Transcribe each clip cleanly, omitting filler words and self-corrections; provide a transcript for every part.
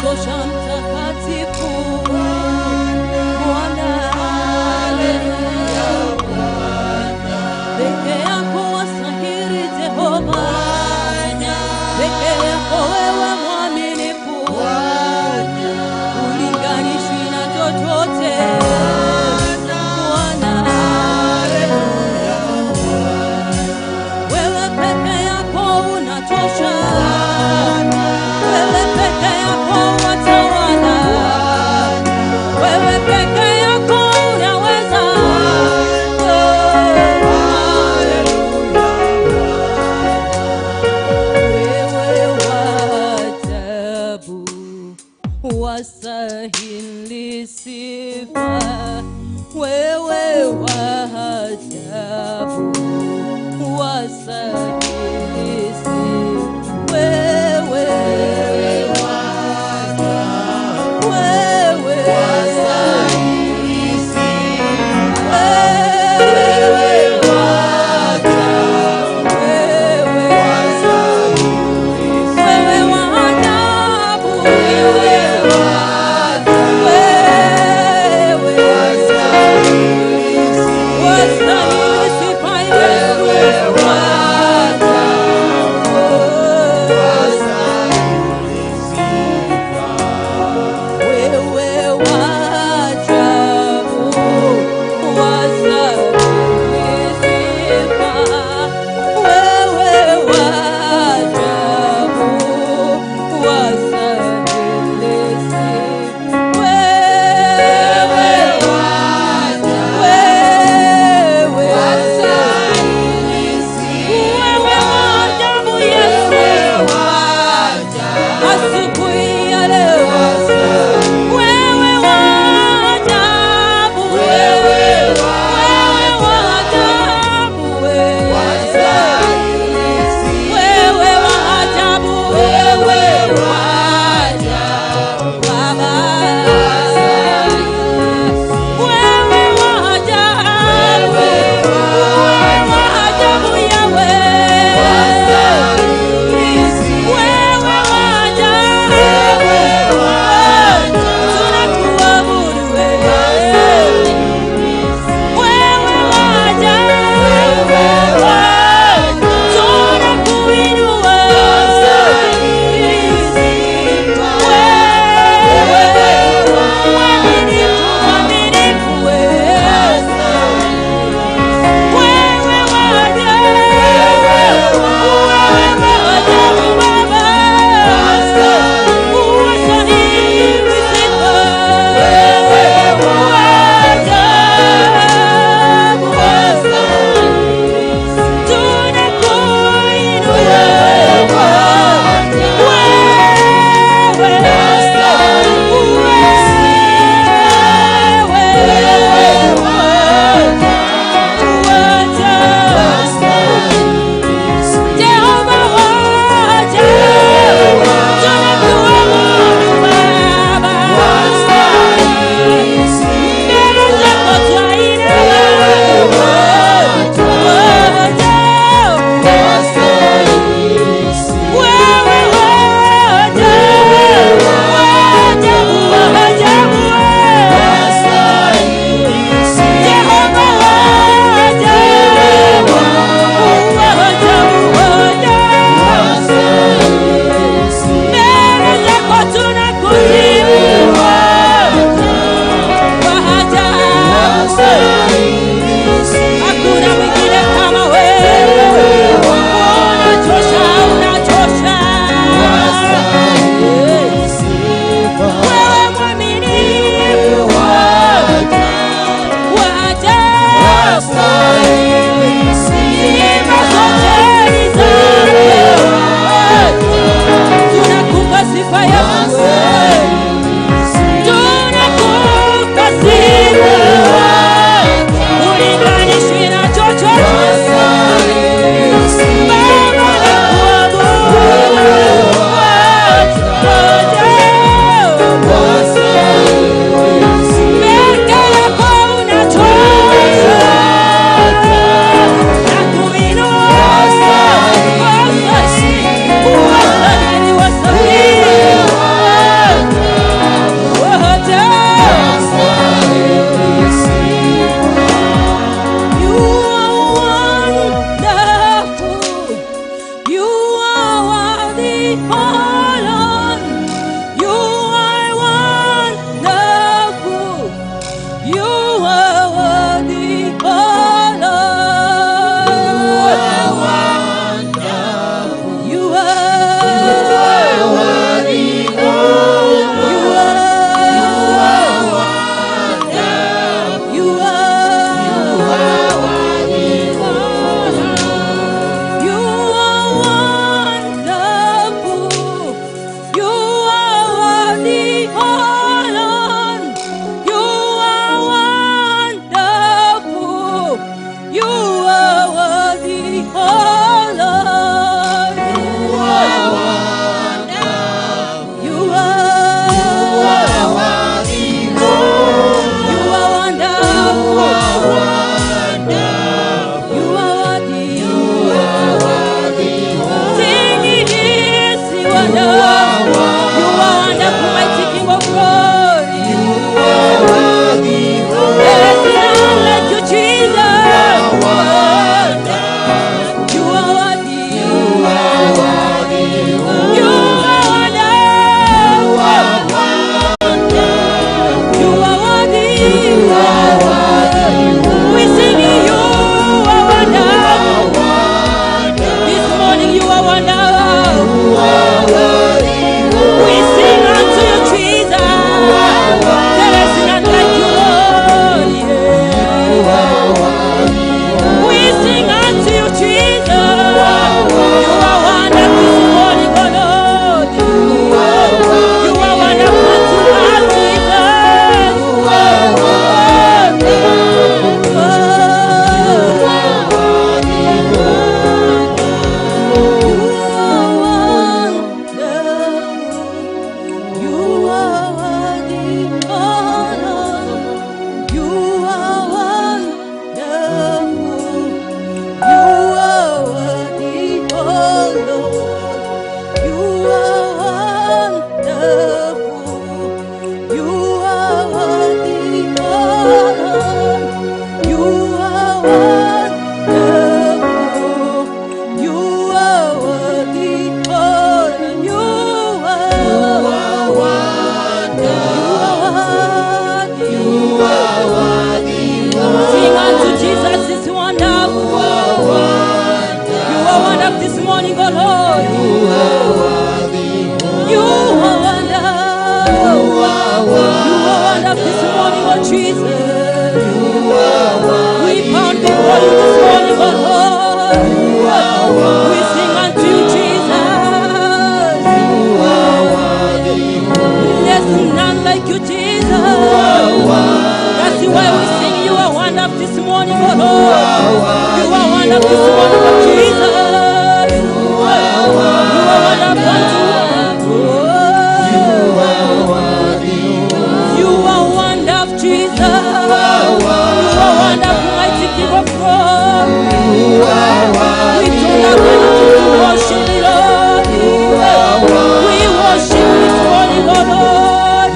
Unatosha mtakatifu Bwana, peke yako wastahili Jehova, peke yako wewe mwaminifu, ulinganishwi na chochote Bwana. Wewe peke yako unatosha, wewe peke yako watawala, wewe peke yako unaweza. Wewe wa ajabu, wastahili sifa. Wewe wa ajabu, wastahili sifa. Wewe wewe wewe wa ajabu, wewe wastahili sifa Yesu. You are wonderful this morning, oh Jesus. We bow before you this morning, oh Lord. We sing unto you, Jesus. There's none like you, Jesus. That's why we sing you are wonderful this morning, oh Lord. You are wonderful this morning, oh Jesus. You are wonderful unto us. You are wonderful, Jesus. You are wonderful, mighty King of glory. We do not want to worship you, Lord. We worship this morning, oh Lord.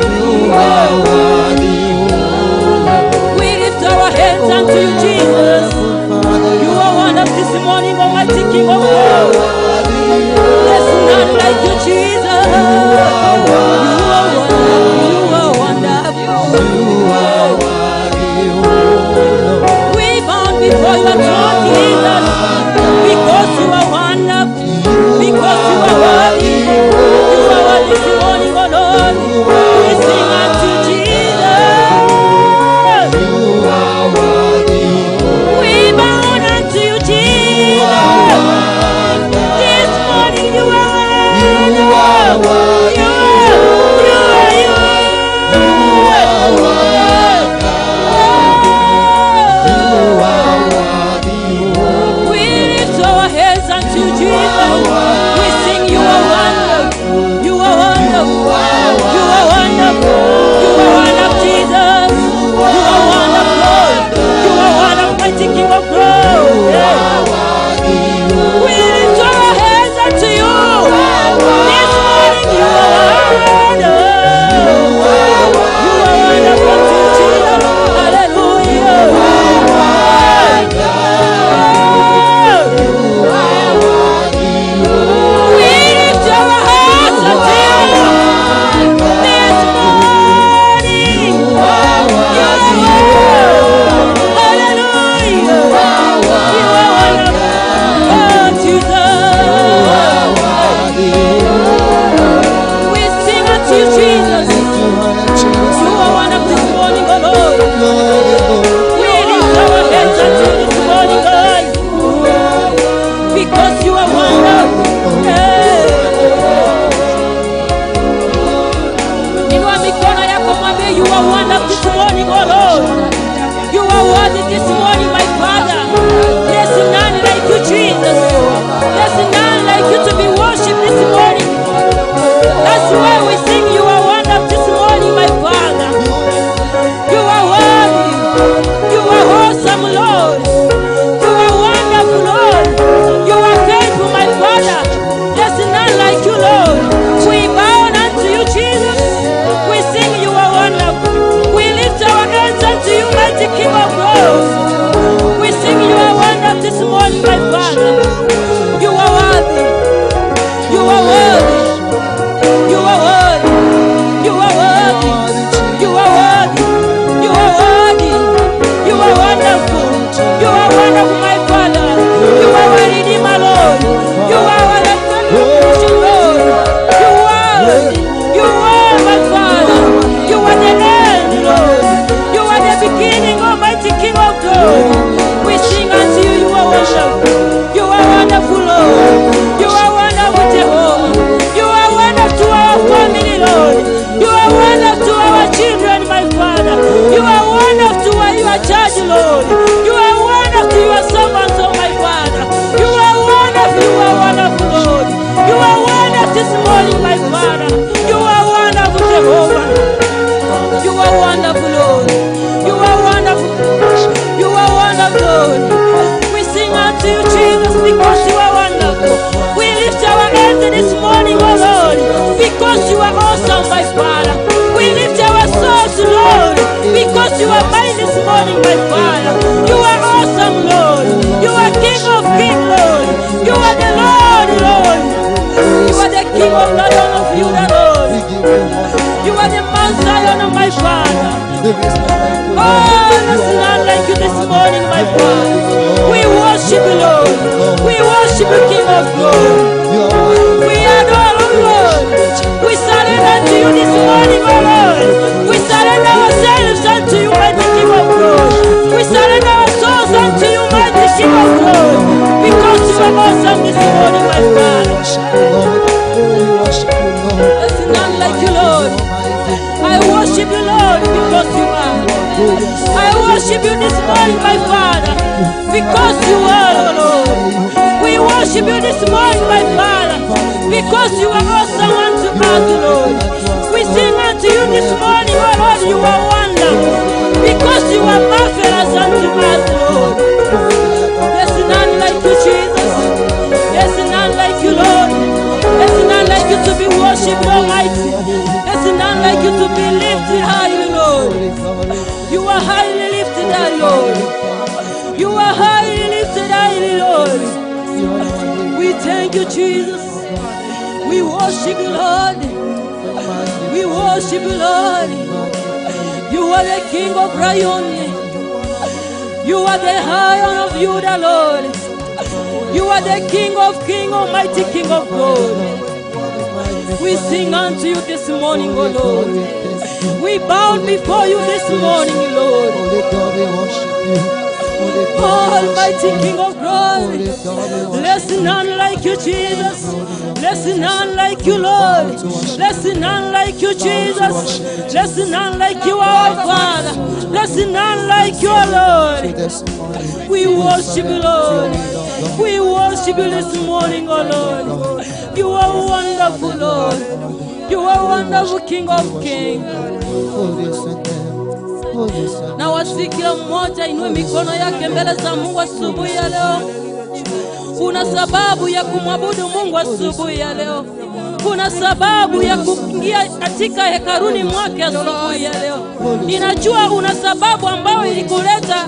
We lift our hands unto you, Jesus. You are wonderful this morning, Almighty King of glory. There's none like you, Jesus. You are wonderful. You are wonderful. We bow before your throne, Jesus, because you are wonderful, because you are worthy. You are worthy this morning, oh Lord. We sing unto Jesus. We bow unto you, Jesus. This morning you are wonderful. You are, you are, you are. We lift our hands unto you, Jesus. We sing you are wonderful. You are wonderful. You are wonderful. You are wonderful, Jesus. You are wonderful, Lord. You are wonderful, mighty King of glory. We lift our hands unto you. This morning you are wonderful. You are wonderful, Jesus. Hallelujah. We lift our hearts unto you this morning. You are wonderful. Hallelujah. You are wonderful, oh Jesus. We sing unto you, Jesus. You are wonderful this morning, oh Lord. We lift our hands unto you this morning, God, because you are wonderful. Yeah. Inua mikono yako mwambie you are wonderful this morning, oh Lord. You are worthy this morning, my Father. There's none like you, Jesus. There's none like you to be worshipped this morning. That's why we sing you are wonderful this morning, my Father. You are worthy. You are awesome, Lord. You are wonderful, Lord. You are faithful, my Father. There's none like you, Lord. We bow unto you, Jesus. We sing you are wonderful. We lift our hands unto you, mighty King of glory. We sing you are wonderful this morning, my Father. You are worthy. You are worthy. You are worthy. You are worthy. You are worthy. You are worthy. You are wonderful. You are wonderful, my Father. You are our Redeemer, Lord. You are our refuge, Lord. You are. You are my Father. You are the end, Lord. You are the beginning, Almighty King of glory. We sing unto you. You are wonderful. You are wonderful, Lord. You are wonderful, Jehovah. You are wonderful to our family, Lord. You are wonderful to our children, my Father. You are wonderful to your church, Lord. You are wonderful to your servants, oh my Father. You are wonderful, you are wonderful, Lord. You are wonderful this morning, my Father. You are wonderful, Jehovah. You are wonderful, Lord. You are wonderful. You are wonderful, Lord. We sing unto you, Jesus, because you are wonderful. We lift our hands this morning, oh Lord, because you are awesome, my Father. We lift our souls, Lord, because you are mine this morning, my Father. You are awesome, Lord. You are King of kings, Lord. You are the Lord, Lord. You are the King of Lion of Judah, Lord. You are the Mount Zion of my Father. Oh, there's none like you this morning, my Father. We worship you, Lord. We worship you, King of glory. We adore you, Lord. We surrender to you this morning, oh Lord. I worship you this morning, my Father, because you are, O Lord. We worship you this morning, my Father, because you are awesome unto us, Lord. We sing unto you this morning, O Lord, you are wonderful, because you are marvelous unto us, Lord. There's none like you, Jesus. There's none like you, Lord. There's none like you to be worshipped, Almighty. There's none like you to be lifted high, Lord. You are highly lifted high, Lord. You are highly lifted high, Lord. We thank you, Jesus. We worship you, Lord. We worship you, Lord. You are the King of Zion. You are the Lion of Judah, Lord. You are the King of Kings, Almighty King of glory. We sing unto you this morning, O Lord. We bow before you this morning, Lord. Almighty King of glory, there's none like you, Jesus. There's none like you, Lord. There's none like you, Jesus. There's none like you, our Father. There's none like you, Lord. We worship you, Lord. We worship you this morning, O Lord. You are wonderful, Lord. You are wonderful, King of Kings. Na wasi kila mmoja inue mikono yake mbele za Mungu asubuhi ya leo. Kuna sababu ya kumwabudu Mungu asubuhi ya leo. Kuna sababu ya kuingia katika hekaluni mwake asubuhi ya leo. Ninajua una sababu ambayo ilikuleta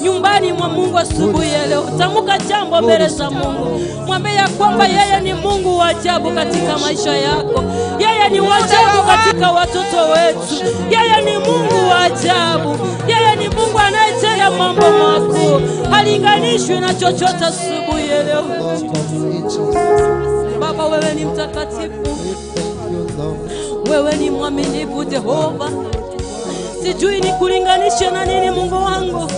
nyumbani mwa Mungu asubuhi ya leo. Tamka jambo mbele za Mungu. Mwambie ya kwamba yeye ni Mungu wa ajabu katika maisha yako. Yeye ni wa ajabu katika watoto wetu. Yeye ni Mungu wa ajabu. Yeye ni Mungu anayetenda mambo makuu. Halinganishwi na chochote asubuhi ya leo. Baba, wewe ni mtakatifu. Wewe ni mwaminifu Jehova. Sijui nikulinganishe na nini Mungu wangu,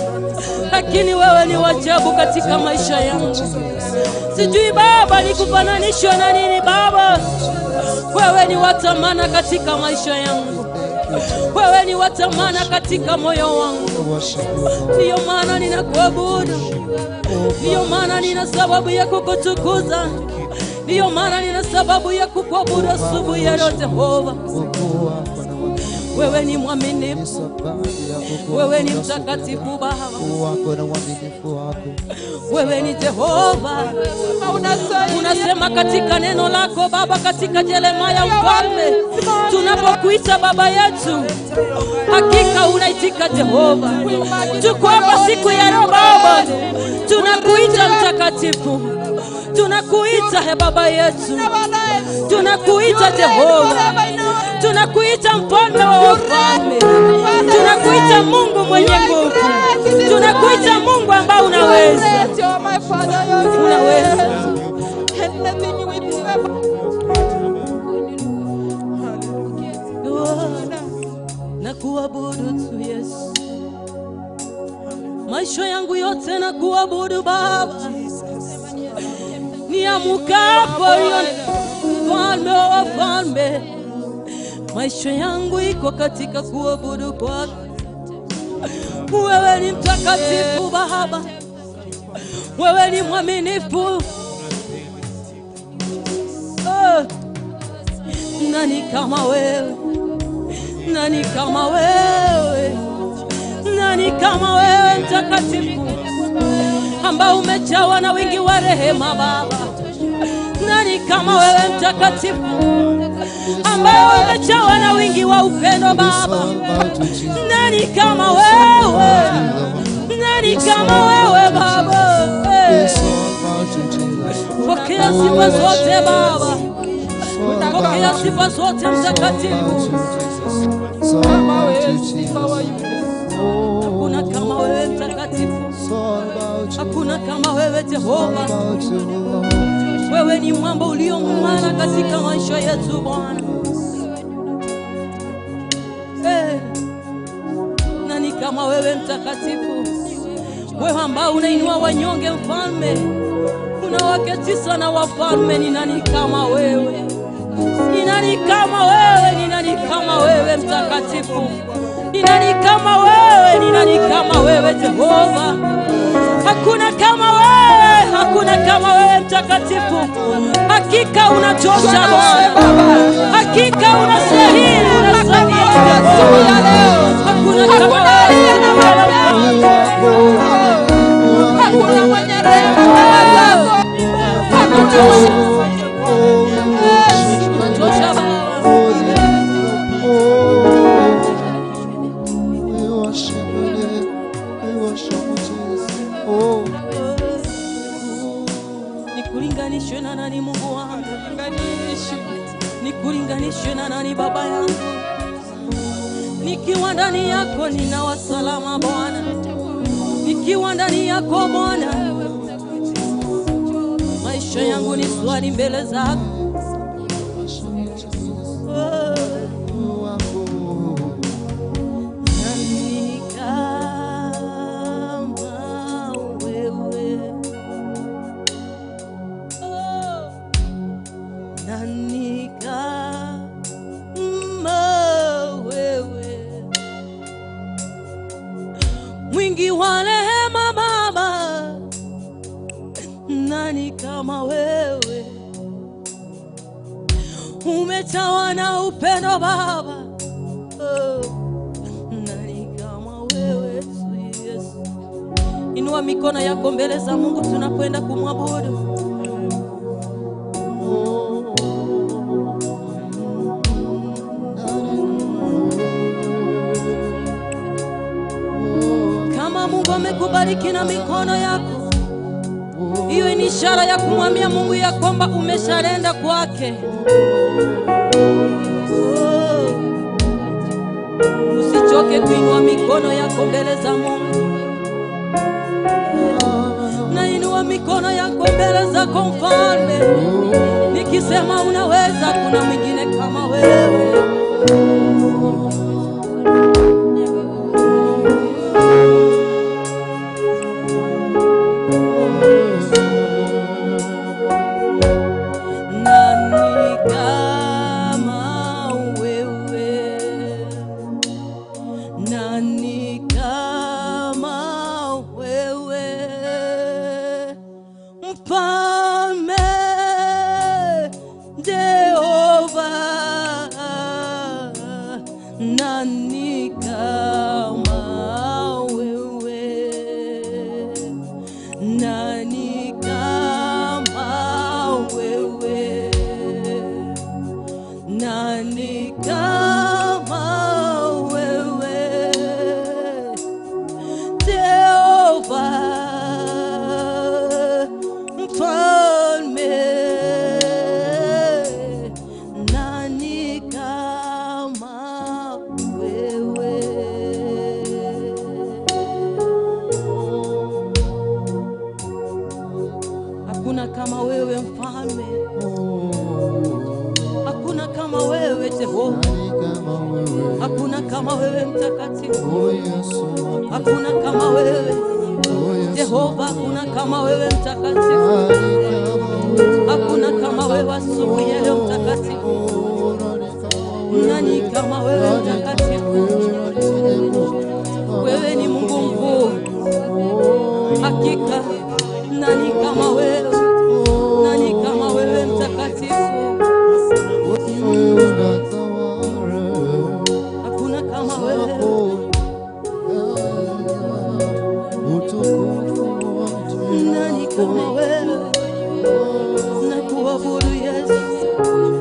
lakini wewe ni wa ajabu katika maisha yangu. Sijui Baba nikufananishe na nini Baba. Wewe ni wa thamana katika maisha yangu. Wewe ni wa thamana katika moyo wangu. Ndiyo maana ninakuabudu. Ndiyo maana nina sababu ya kukutukuza. Ndiyo maana nina sababu ya kukuabudu asubuhi ya leo Jehova. Wewe ni mwaminifu. Wewe ni mtakatifu Baba. Wewe ni Jehova. Unasema katika neno lako Baba, katika Yeremia mfalme, tunapokuita Baba yetu, hakika unaitika Jehova. Tuko hapa siku ya leo Baba, tunakuita mtakatifu. Tunakuita he Baba yetu. Tunakuita Jehova. Tunakuita mfalme wa wafalme. Tunakuita Mungu mwenye nguvu. Tunakuita Mungu ambaye unaweza. Unaweza. Nakuabudu tu Yesu. Maisha yangu yote nakuabudu Baba. Niamkapo mfalme wa wafalme, maisha yangu iko katika kuabudu kwako. Wewe ni mtakatifu Baba. Wewe ni mwaminifu. Nani kama wewe? Nani kama wewe? Nani kama wewe mtakatifu, ambao umejawa na wingi wa rehema Baba? Nani kama wewe mtakatifu, ambao umejawa na wingi wa upendo Baba? Nani kama wewe? Nani kama wewe Baba? Pokea sifa zote Baba. Pokea sifa zote mtakatifu. Hakuna kama wewe mtakatifu. Hakuna kama wewe Jehova. Wewe ni mwamba uliong'ara katika maisha yetu Bwana. Nani kama wewe mtakatifu? Wewe ambao unainua wanyonge mfalme, unawaketisha na wafalme. Ni nani kama wewe? Ni nani kama wewe? Ni nani kama wewe mtakatifu? Ni nani kama wewe? Jehova. Hakuna kama wewe, hakuna kama wewe mtakatifu. Hakika unatosha Bwana, hakika unastahili, unastahili. Hakuna kama wewe, Hakuna mwenye rehema kama zako. Hakuna. Unatosha Baba. We worship you, we worship you, Jesus. Oh, Nikulinganishwe na nani Mungu wangu? Nikulinganishwe na nani Baba yangu? Nikiwa ndani yako ninawa salama Bwana, nikiwa ndani yako Bwana, maisha yangu ni swali mbele zako. Oh. Nani kama wewe? Oh. Nani kama wewe? Mwingi wa rehema Baba, nani kama wewe? Umetawa na upendo Baba, oh. Nani kama wewe Yesu? Inua mikono yako mbele za Mungu, tunakwenda kumwabudu. Kama Mungu amekubariki na mikono yako, hiyo ni ishara ya kumwambia Mungu ya kwamba umesharenda kwake. Oh. Usichoke kuinua mikono yako mbele za Mungu. Nainua mikono yako mbele zako Mfalme, nikisema unaweza, kuna mwingine kama wewe. Nani kama wewe? Nani kama wewe? Mfalme Jehova, nani kama wewe? Nani kama wewe? Nani kama wewe? Jehova Mfalme, nani kama wewe? Hakuna kama wewe Mfalme, hakuna kama wewe Jehova, hakuna kama wewe Mtakatifu, hakuna kama wewe Jehova, hakuna kama wewe Mtakatifu, hakuna kama wewe asubuhi ya leo Mtakatifu. Nani kama wewe Mtakatifu? Wewe ni Mungu mkuu, hakika nani kama wewe? Nani kama wewe Mtakatifu? Hakuna kama wewe. Nani kama wewe? Nakuabudu Yesu.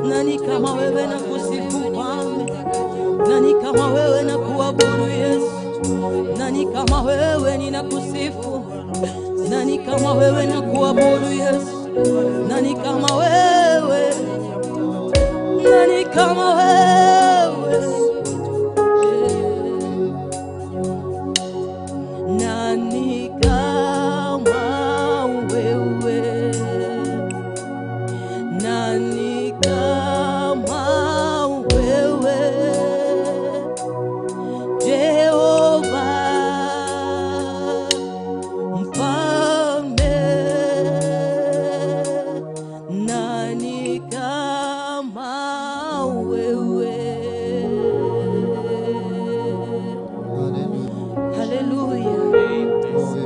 Nani kama wewe? Nakusifu Mfalme. Nani kama wewe? Nakuabudu Yesu. Nani kama wewe? Ninakusifu. Nani kama wewe? Nakuabudu Yesu. Nani kama wewe? Nani kama wewe? Nani kama wewe? Nani kama wewe? Jehova Mfalme, nani kama wewe?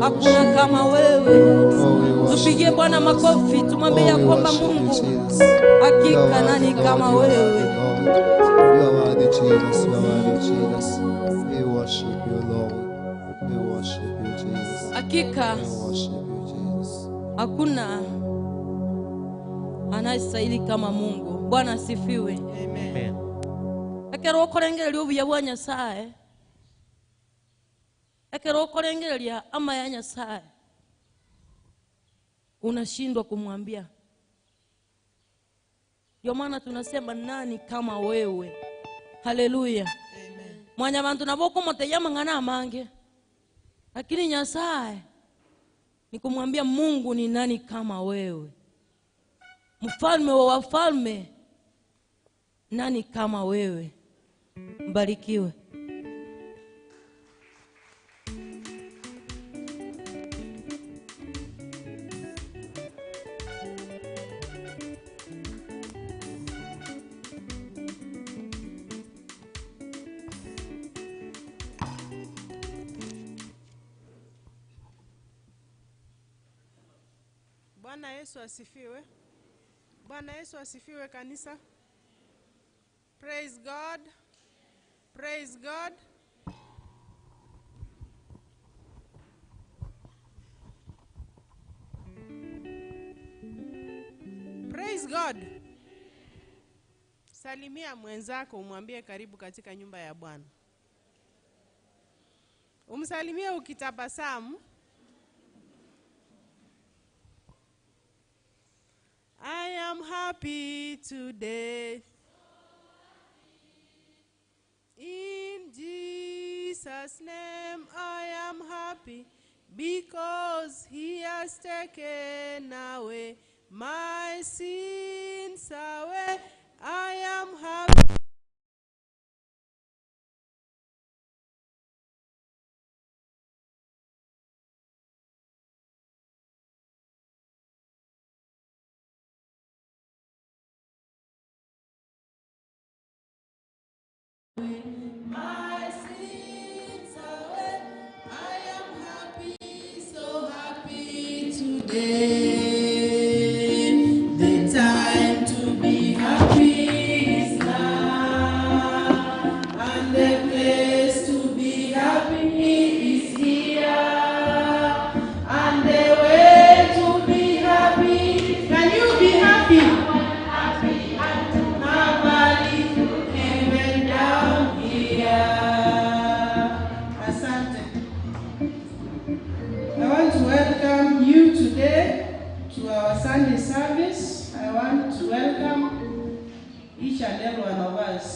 Hakuna kama wewe. Tupigie Bwana makofi, tumwambie ya kwamba Mungu hakika nani kama wewe. You are worthy, Jesus. You are worthy, Jesus. We worship you, Lord. We worship you, Jesus. Hakika We worship you, Jesus. hakuna anayestahili kama Mungu. Bwana asifiwe. Amen. Ekero okorengereria obuya bwa Nyasaye, ekero okorengereria ama ya Nyasaye, unashindwa kumwambia. Ndio maana tunasema nani kama wewe. Haleluya. Amen. Mwanya bantu naboko moteyama ngana amange, lakini Nyasaye ni kumwambia Mungu ni nani kama wewe, mfalme wa wafalme, nani kama wewe. Mbarikiwe. Bwana Yesu asifiwe. Bwana Yesu asifiwe kanisa. Praise God. Praise God. Praise God. Salimia mwenzako umwambie karibu katika nyumba ya Bwana. Umsalimie ukitabasamu. I am happy today. In Jesus' name I am happy, because he has taken away my sins away. I am happy. My sins away. I am happy, so happy today. The time to be happy is now, and the place to be happy is here, and the way to be happy. Can you be happy? Happy and to have a little heaven down here. Asante. I want to welcome you today to our Sunday service. I want to welcome each and every one of us.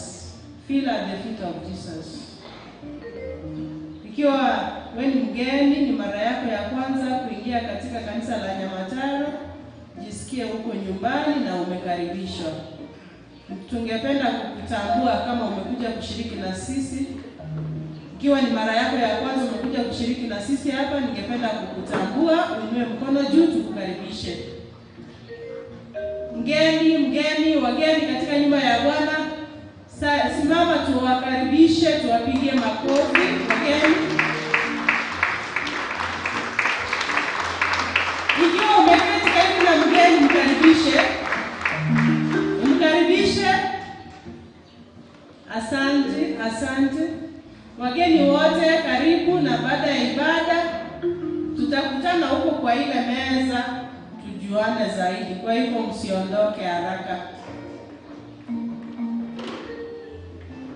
Feel at the feet of Jesus. Ikiwa wewe ni mgeni, ni mara yako ya kwanza kuingia katika kanisa la Nyamataro, jisikie huko nyumbani na umekaribishwa. Tungependa kukutambua kama umekuja kushiriki na sisi. Ikiwa ni mara yako ya kwanza umekuja kushiriki na sisi hapa, ningependa kukutambua, uinue mkono juu tukukaribishe. Mgeni, mgeni, wageni katika nyumba ya Bwana, simama tuwakaribishe, tuwapigie makofi wageni. Ikiwa umeketi karibu na mgeni, mkaribishe. Mkaribishe. Asante, asante. Wageni wote karibu, na baada ya ibada tutakutana huko kwa ile meza tujuane zaidi. Kwa hivyo msiondoke haraka.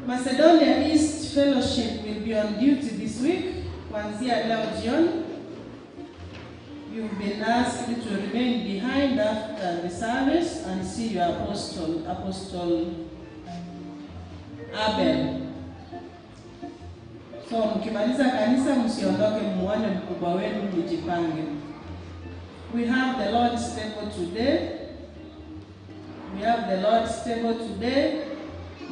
Macedonia East Fellowship will be on duty this week kuanzia leo jioni. You've been asked to remain behind after the service and see your apostle, Apostle Abel. So mkimaliza kanisa msiondoke, muone mkubwa wenu, mjipange. We have the Lord's table today. We have the Lord's table today.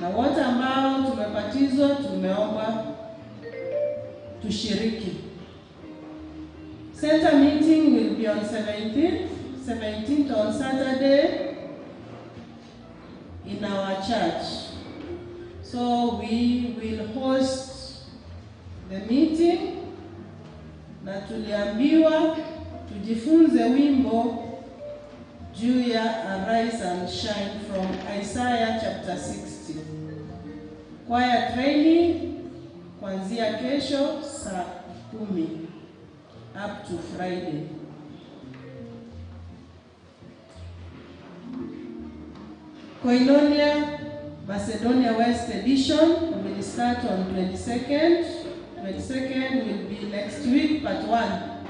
Na wote ambao tumebatizwa tumeomba tushiriki. Center meeting will be on 17th on Saturday in our church. So we will host the meeting na Tuliambiwa tujifunze wimbo juu ya "Arise and Shine" from Isaiah chapter 60. Choir training kuanzia kesho saa 10 up to Friday. Koinonia Macedonia West edition will start on 22nd. 22nd will be next week, part 1,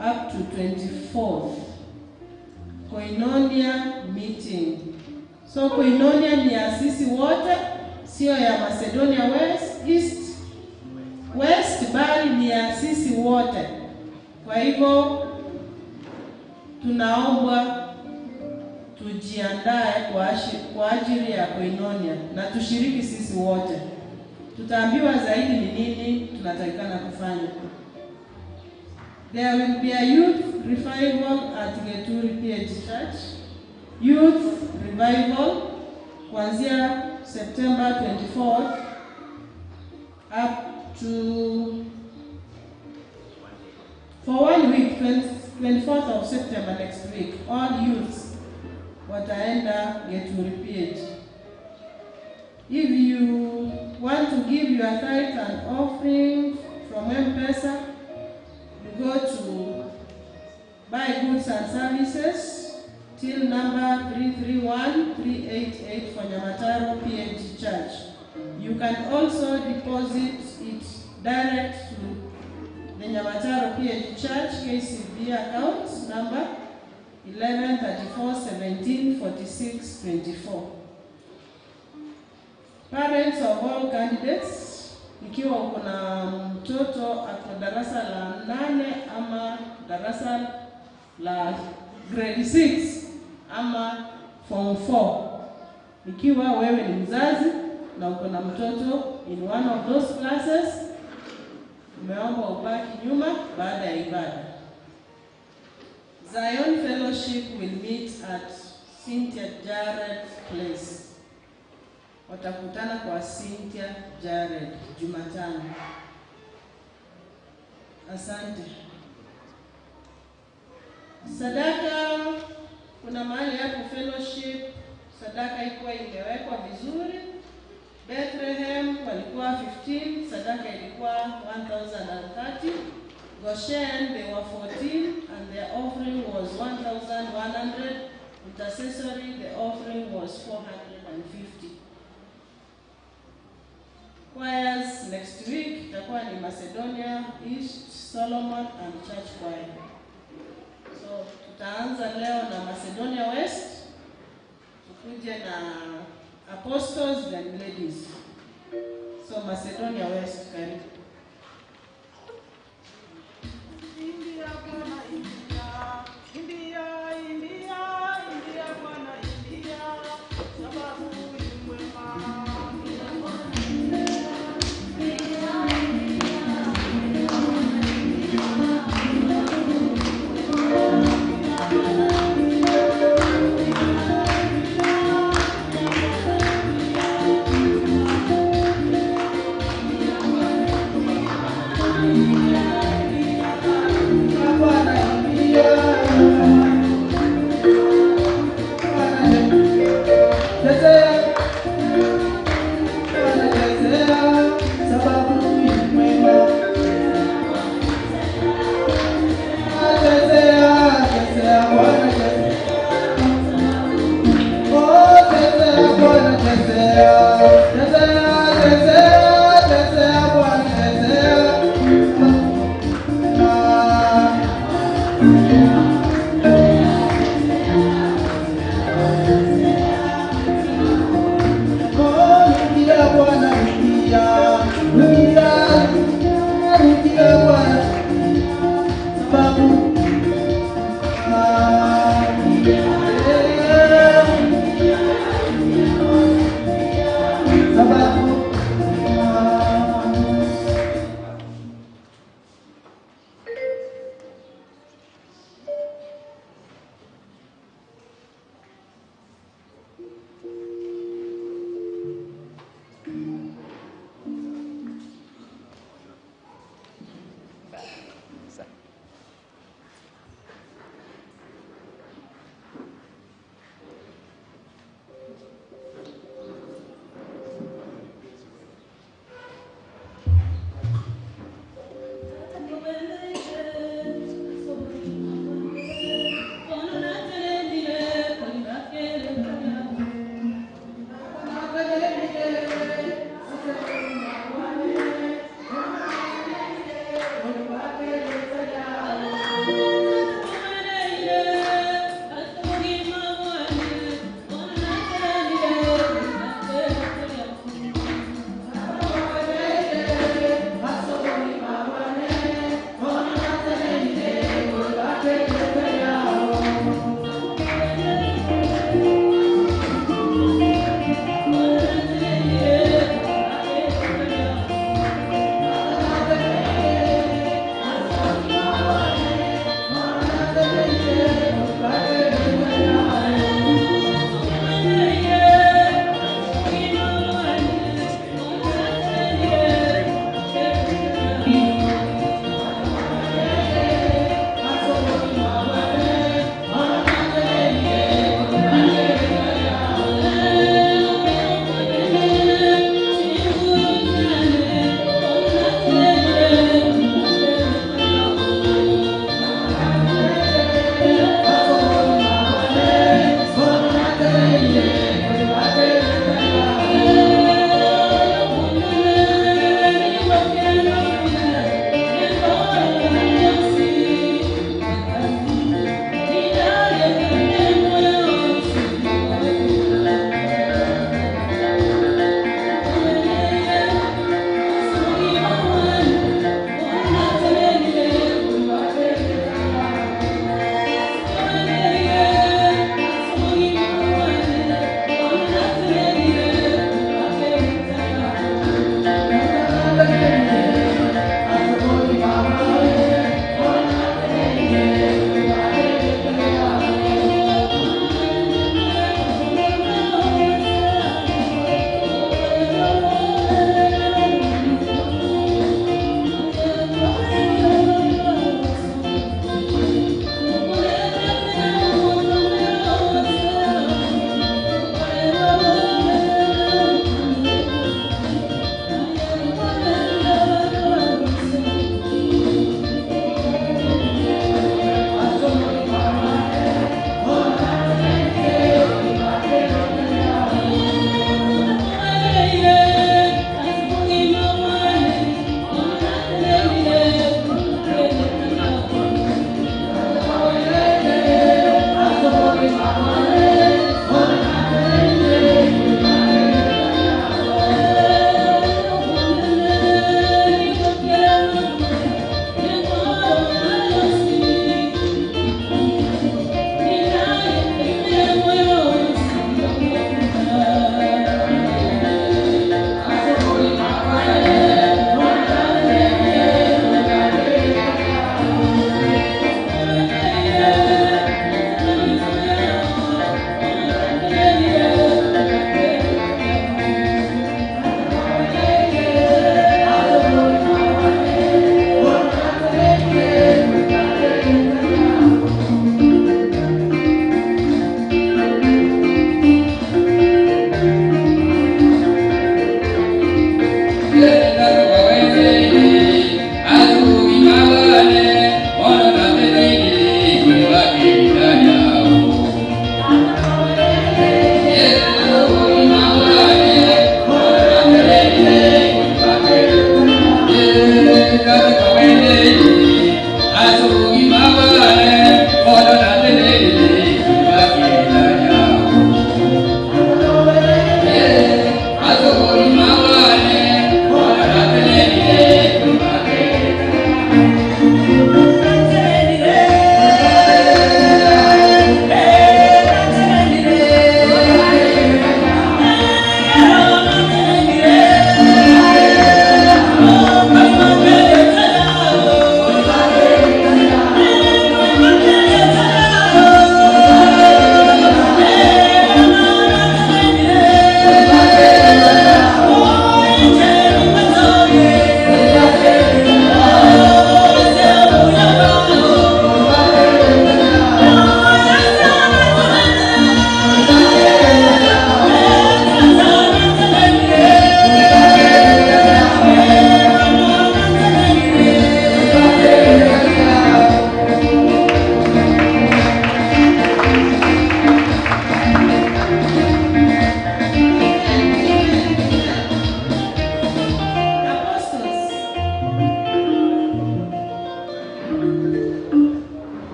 up to 24th. Koinonia meeting. So Koinonia ni ya sisi wote, sio ya Macedonia West, East, West, bali ni ya sisi wote. Kwa hivyo tunaombwa tujiandae kwa ajili ya Koinonia na tushiriki sisi wote. Tutaambiwa zaidi ni nini tunatakikana kufanya. There will be a youth revival at Geturi PH Church. Youth revival kuanzia September 24th up to for one week, 24th of September next week, all youths wataenda Geturi PH. If you want to give your tithe and offering from M-Pesa, you go to buy goods and services, till number 331388 for Nyamataro PH Church. You can also deposit it direct to the Nyamataro PH Church KCB account number 1134174624. Parents of all candidates, ikiwa uko na mtoto ako darasa la 8 ama darasa la grade 6 ama form 4, ikiwa wewe ni mzazi na uko na mtoto in one of those classes, umeomba ubaki nyuma baada ya ibada. Zion Fellowship will meet at Cynthia Jared Place. Watakutana kwa Cynthia Jared Jumatano. Asante. Sadaka, kuna mahali hapo fellowship sadaka ilikuwa imewekwa vizuri. Bethlehem walikuwa 15, sadaka ilikuwa 1030. Goshen they were 14 and their offering was 1100. Intercessory the offering was 450. Choirs next week itakuwa ni Macedonia, East, Solomon and Church Choir. So tutaanza leo na Macedonia West, tukuje na Apostles and Ladies. So Macedonia West, karibu. India Bwana India, India, India, India Bwana India, sababu ni mwema.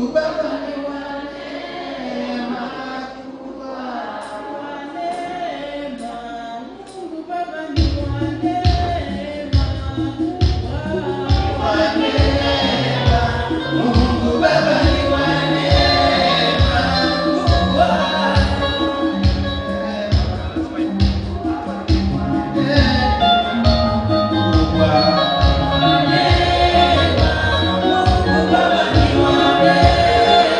Mungu Baba ni wa neema kubwa. Wa neema, Mungu Baba ni wa neema kubwa. Wa neema, Mungu Baba ni wa neema kubwa. Kubwa. Mungu Baba ni wa neema.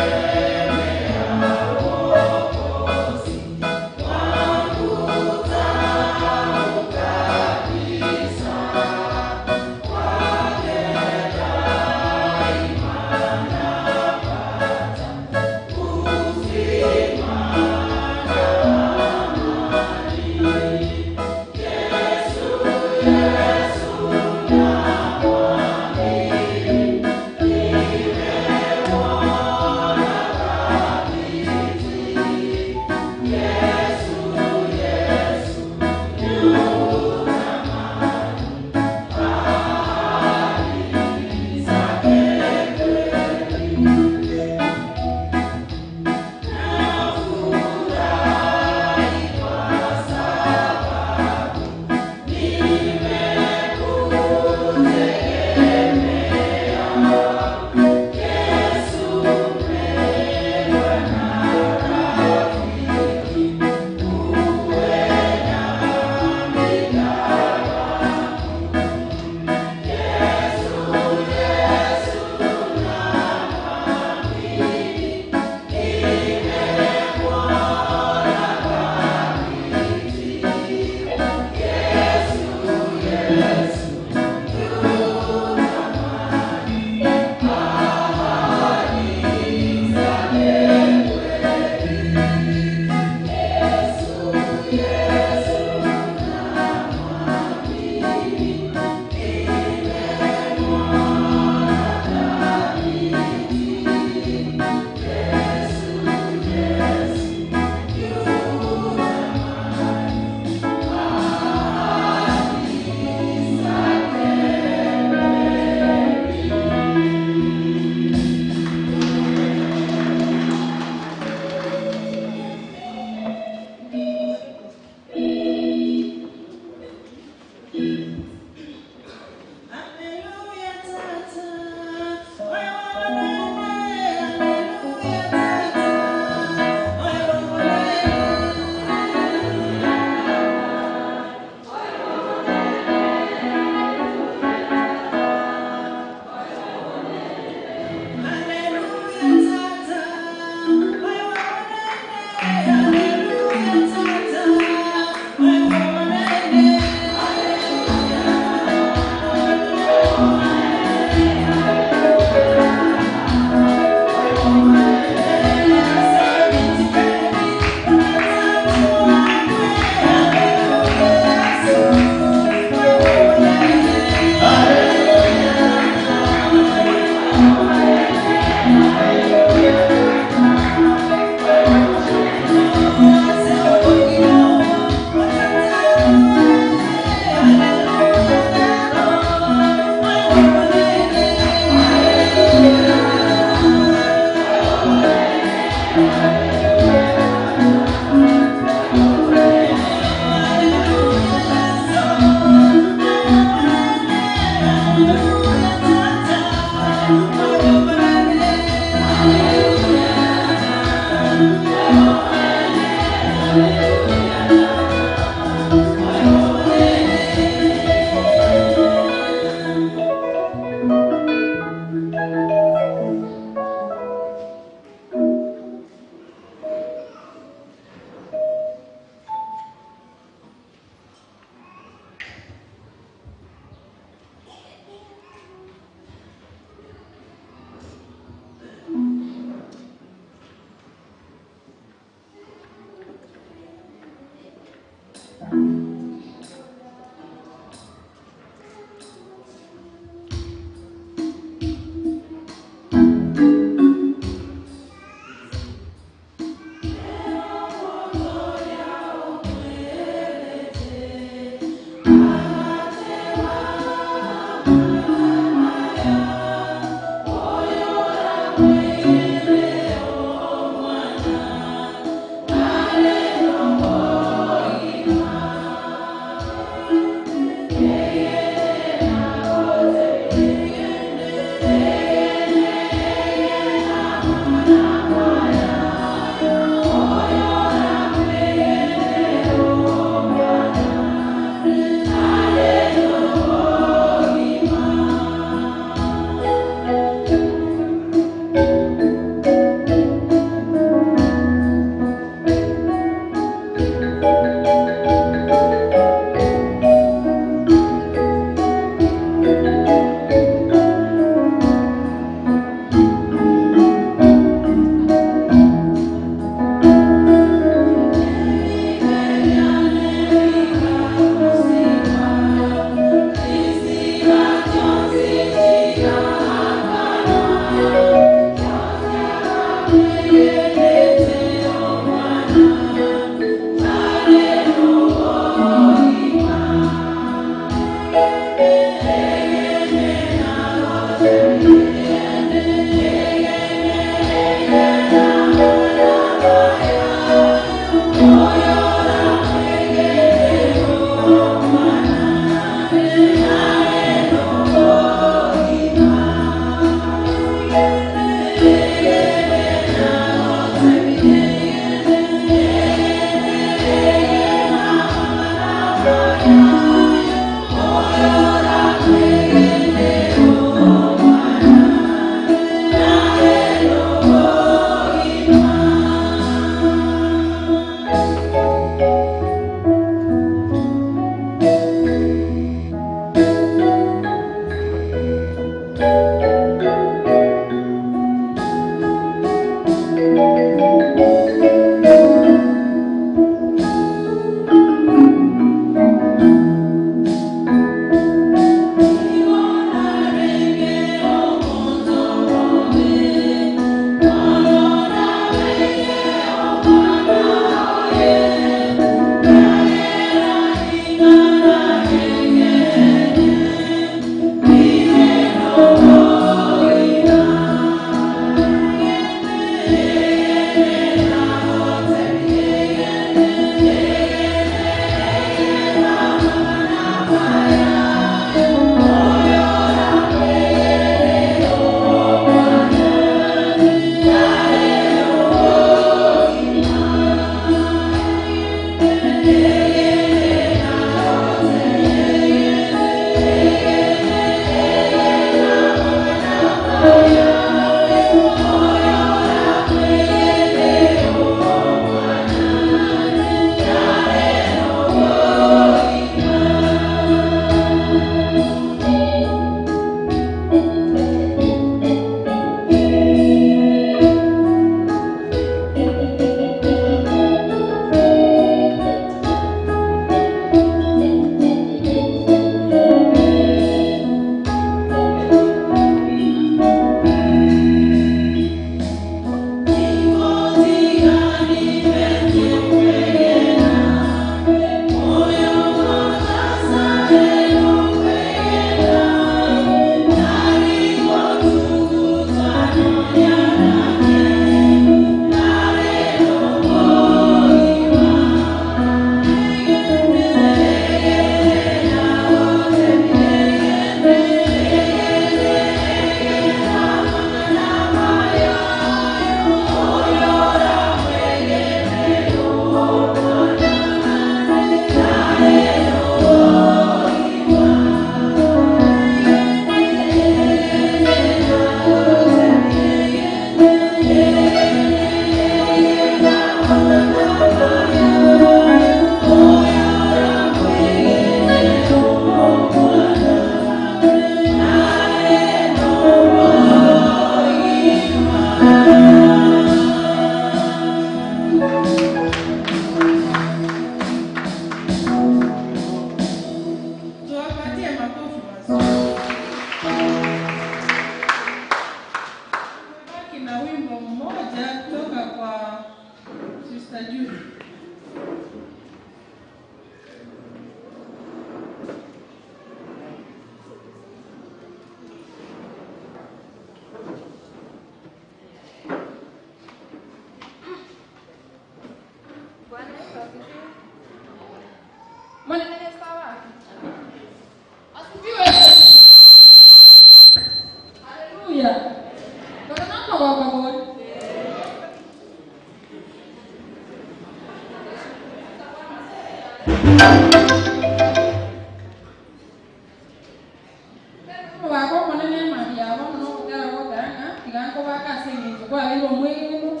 Wako manene maria wa no kutera goteranga tiganko bakasengenje kwa biro mwenu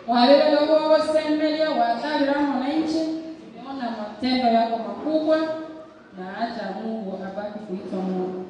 walele logo semelia watalira mwananchi. Tumeona matendo yako makubwa na acha Mungu abaki kuitwa Mungu.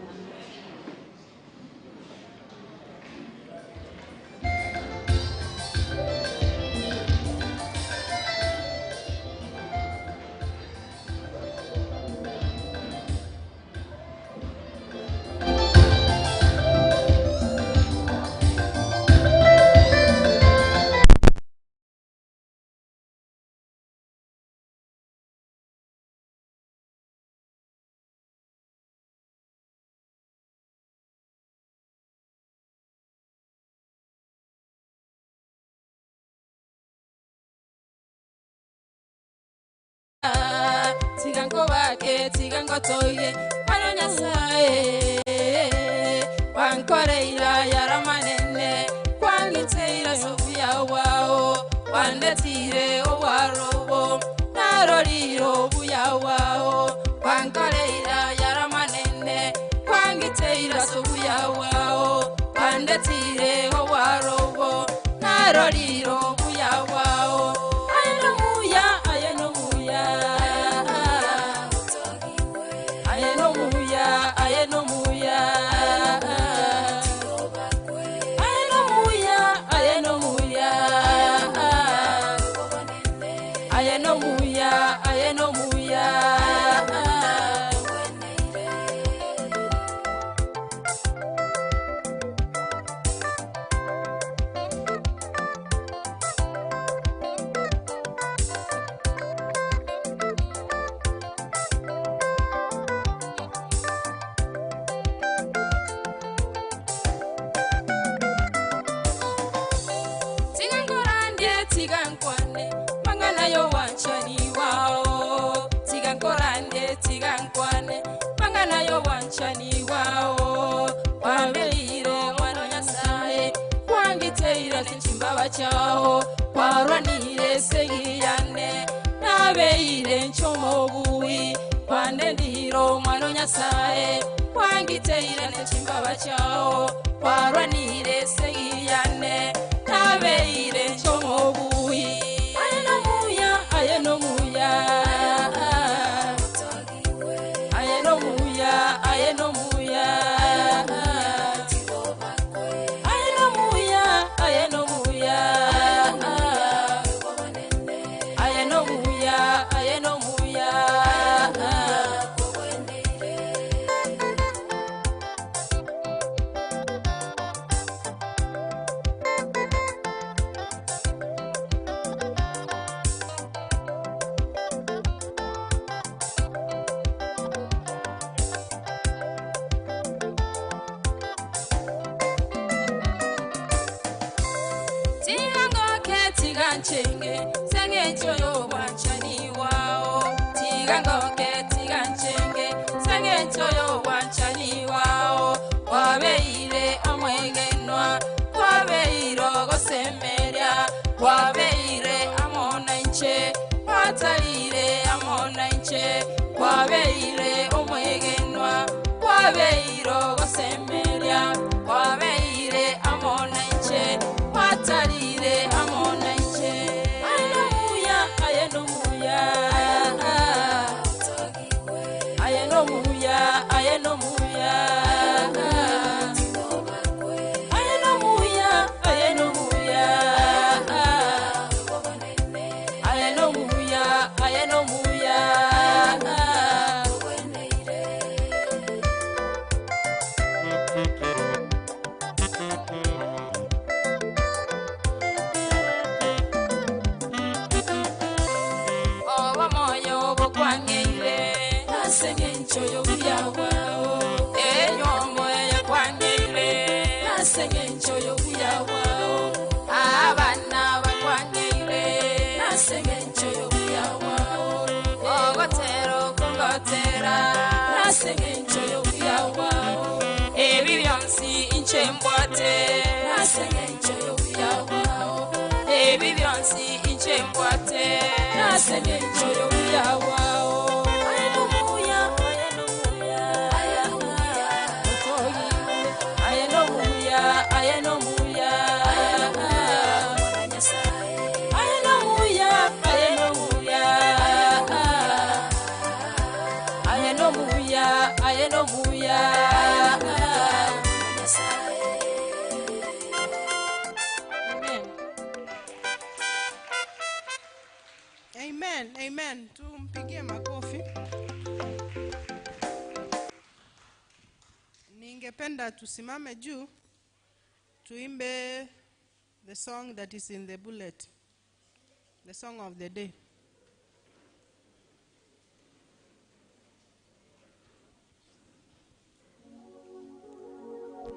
Tigango bake, tigango toye, mano nyasaye. Wankoreira yaramanene, kwangiteira sobuya wao, wandetire owarobo, naroriro buya wao. Wankoreira yaramanene, kwangiteira sobuya wao, wandetire owarobo, naroriro buya wao. Ayenomuya, ayenomuya. Ayenomuya, ayenomuya. Ayenomuya, ayenomuya. Ayenomuya, ayenomuya. Tigankwane mangana yo wanchani wao, tigankorande tigankwane mangana yo wanchani wao. Wambelire mwana nyasaye kwangiteira nchimbaba chao, kwarwanire segiyane nabeire nchomo buwi. Kwandendiro mwana nyasaye kwangiteira nchimbaba chao, kwarwanire segiyane nabeire nchomo buwi. Ayenomuya, ayenomuya. Ayenomuya, ayenomuya. Ayenomuya, ayenomuya. Ayenomuya, ayenomuya. Tiganchenge sengecho yo wanchani wao, tigangoke tiganchenge sengecho yo wanchani wao. Wabeire amwegenwa, wabeiro gosemeria, wabeire amonanche, watalire amonanche, wabeire omwegenwa, wabeiro gosemeria, wabeire amonanche, watalire amonanche. Ayenomuya, ayenomuya. Ayenomuya, ayenomuya. Ayenomuya, ayenomuya. Ayenomuya, ayenomuya. Oba moyo bokwangeire nasengencho yobuya bwao, enyomo yakwangeire nasengencho yobuya bwao, abana bakwangeire nasengencho yobuya bwao, ogotero kongotera nasengencho yobuya bwao, ebi byonsi inche mbwate nasengencho yobuya bwao, ebi byonsi inche mbwate nasengencho yobuya bwao. Ayenomuya, ayenomuya, ayenomuya. Ningependa tusimame juu tuimbe the song that is in the bullet, the song of the day.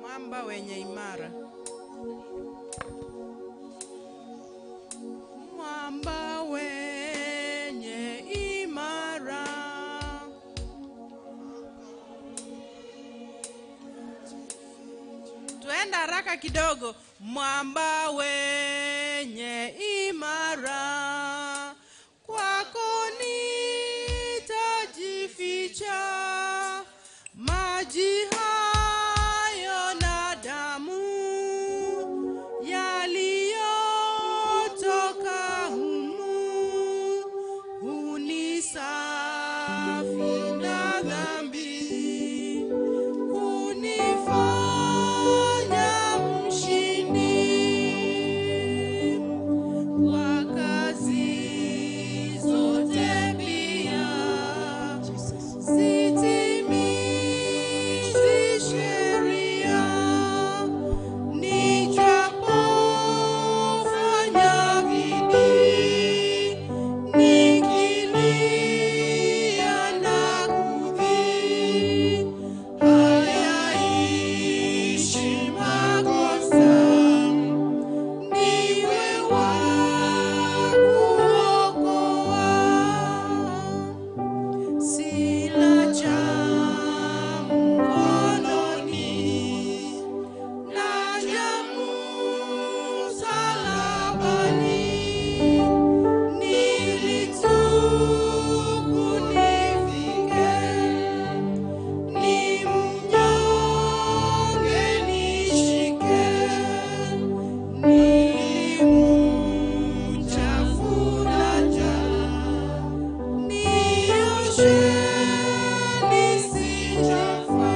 Mwamba wenye imara. Mwamba wenye imara. Tuenda haraka kidogo. Mwamba wenye imara, kwako nitajificha, maji hayo na damu yaliyotoka humu hunisafi na dhambi, hunifanya mshindi kwa kazi zote pia sitimizi sheria, nijapofanya bidii nikilia na kudhii, hayaishi makosa, niwe wa kuokoa. Sina cha mkononi, naja msalabani, nilitubu nifike, ni mnyonge nishike, nilimchafuraja, nioshe nisijafa,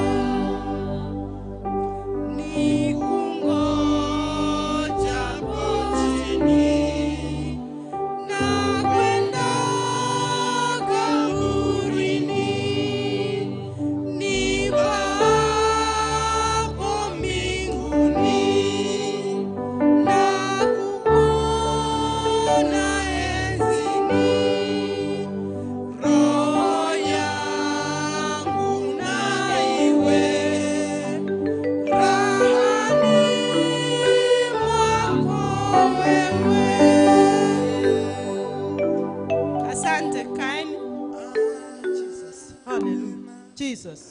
nikungojapo chini, na kwenda kaburini, nipapo mbinguni, na kuona enzini, roho yangu na iwe rahani mwako wewe. Asante, kaeni. Jesus. Hallelujah. Jesus.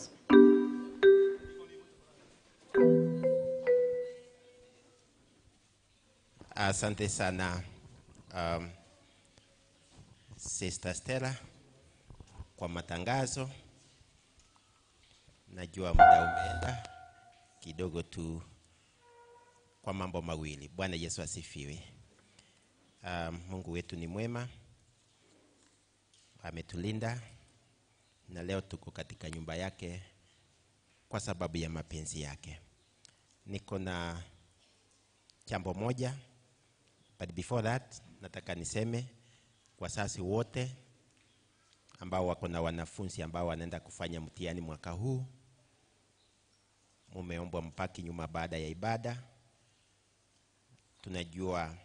Asante sana Sister Stella kwa matangazo. Najua muda umeenda kidogo tu kwa mambo mawili. Bwana Yesu asifiwe. Mungu wetu ni mwema, ametulinda na leo tuko katika nyumba yake kwa sababu ya mapenzi yake. Niko na jambo moja, but before that nataka niseme wazazi wote ambao wako na wanafunzi ambao wanaenda kufanya mtihani mwaka huu, mumeombwa mpaki nyuma baada ya ibada. Tunajua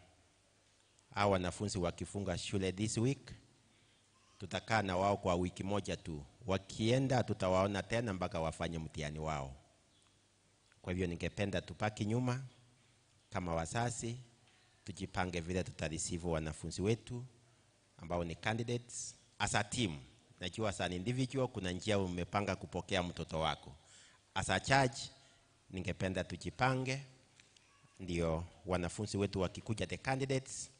hao wanafunzi wakifunga shule this week, tutakaa na wao kwa wiki moja tu. Wakienda tutawaona tena mpaka wafanye mtihani wao. Kwa hivyo ningependa tupaki nyuma kama wazazi, tujipange vile tutareceive wanafunzi wetu ambao ni candidates as a team. Najua as an individual kuna njia umepanga kupokea mtoto wako. As a church ningependa tujipange ndio wanafunzi wetu wakikuja, the candidates,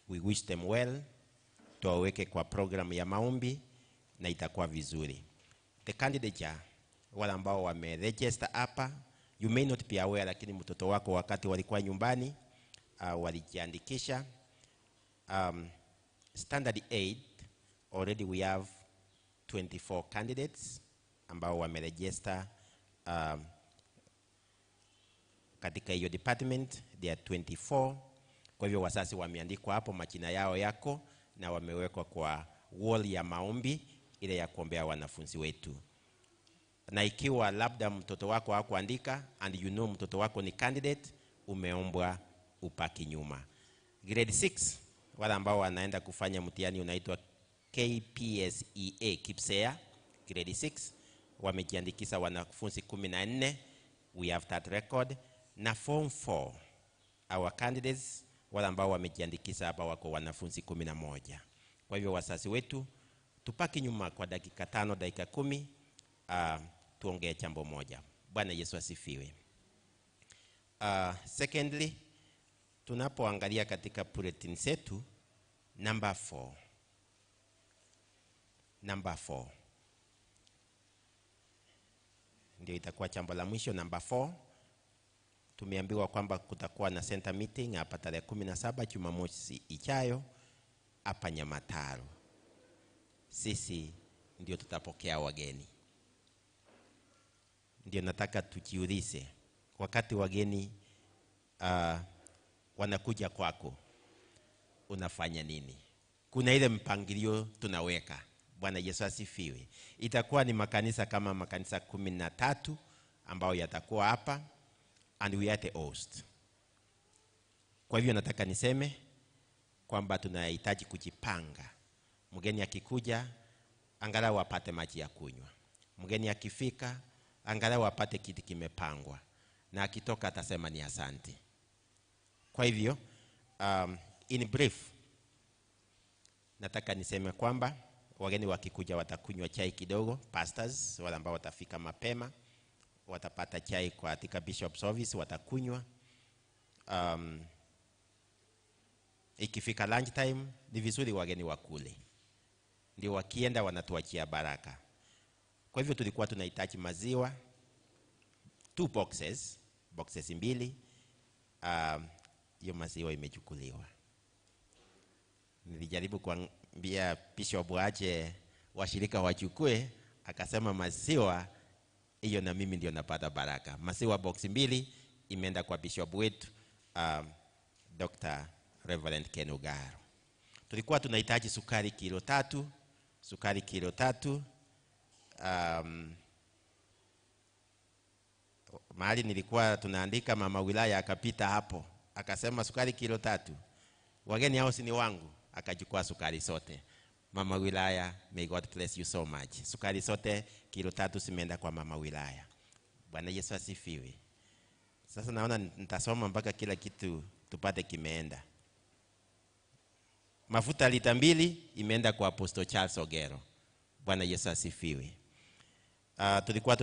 we wish them well, tuwaweke kwa program ya maombi na itakuwa vizuri. The candidates, wale ambao wameregister hapa, you may not be aware, lakini mtoto wako wakati walikuwa nyumbani walijiandikisha. Standard 8 already we have 24 candidates ambao wameregister katika hiyo department, they are 24. Kwa hivyo wazazi wameandikwa hapo, majina yao yako na wamewekwa kwa wall ya maombi ile ya kuombea wanafunzi wetu. Na ikiwa labda mtoto wako hakuandika and you know mtoto wako ni candidate, umeombwa upaki nyuma. Grade 6, wale ambao wanaenda kufanya mtihani unaitwa KPSEA, KIPSEA, grade 6, wamejiandikisha wanafunzi 14, we have that record. Na form 4, our candidates, wale ambao wamejiandikisha hapa wako wanafunzi 11. Kwa hivyo wazazi wetu, tupaki nyuma kwa dakika 5, dakika 10, tuongee jambo moja. Bwana Yesu asifiwe. Secondly, tunapoangalia katika bulletin zetu, number 4. Number 4. Ndio itakuwa jambo la mwisho, number 4. Tumeambiwa kwamba kutakuwa na center meeting hapa tarehe 17 Jumamosi ijayo hapa Nyamataro. Sisi ndio tutapokea wageni. Ndio nataka tujiulize, wakati wageni wanakuja kwako, unafanya nini? Kuna ile mpangilio tunaweka. Bwana Yesu asifiwe. Itakuwa ni makanisa kama makanisa 13 ambao yatakuwa hapa, and we are the host. Kwa hivyo nataka niseme kwamba tunahitaji kujipanga. Mgeni akikuja angalau apate maji ya kunywa. Mgeni akifika angalau apate kiti kimepangwa, na akitoka atasema ni asante. Kwa hivyo in brief nataka niseme kwamba wageni wakikuja watakunywa chai kidogo. Pastors wale ambao watafika mapema watapata chai katika Bishop's office, watakunywa. Ikifika lunch time ni vizuri wageni wakule, ndio wakienda wanatuachia baraka. Kwa hivyo tulikuwa tunahitaji maziwa 2 boxes, boxes 2. Hiyo maziwa imechukuliwa. Nilijaribu kuambia Bishop aje washirika wachukue, akasema maziwa hiyo na mimi ndio napata baraka. Maziwa box 2 imeenda kwa Bishop wetu Dr. Reverend Ken Ogaro. Tulikuwa tunahitaji sukari kilo 3, sukari kilo 3. Mahali nilikuwa tunaandika, mama wilaya akapita hapo akasema sukari kilo 3, wageni hao si ni wangu, akachukua sukari sote. Mama wilaya, may God bless you so much. Sukari sote kilo 3 zimeenda kwa mama wilaya. Bwana Yesu asifiwe. Sasa naona nitasoma mpaka kila kitu tupate kimeenda. Mafuta lita 2 imeenda kwa Apostle Charles Ogero. Bwana Yesu asifiwe. Tulikuwa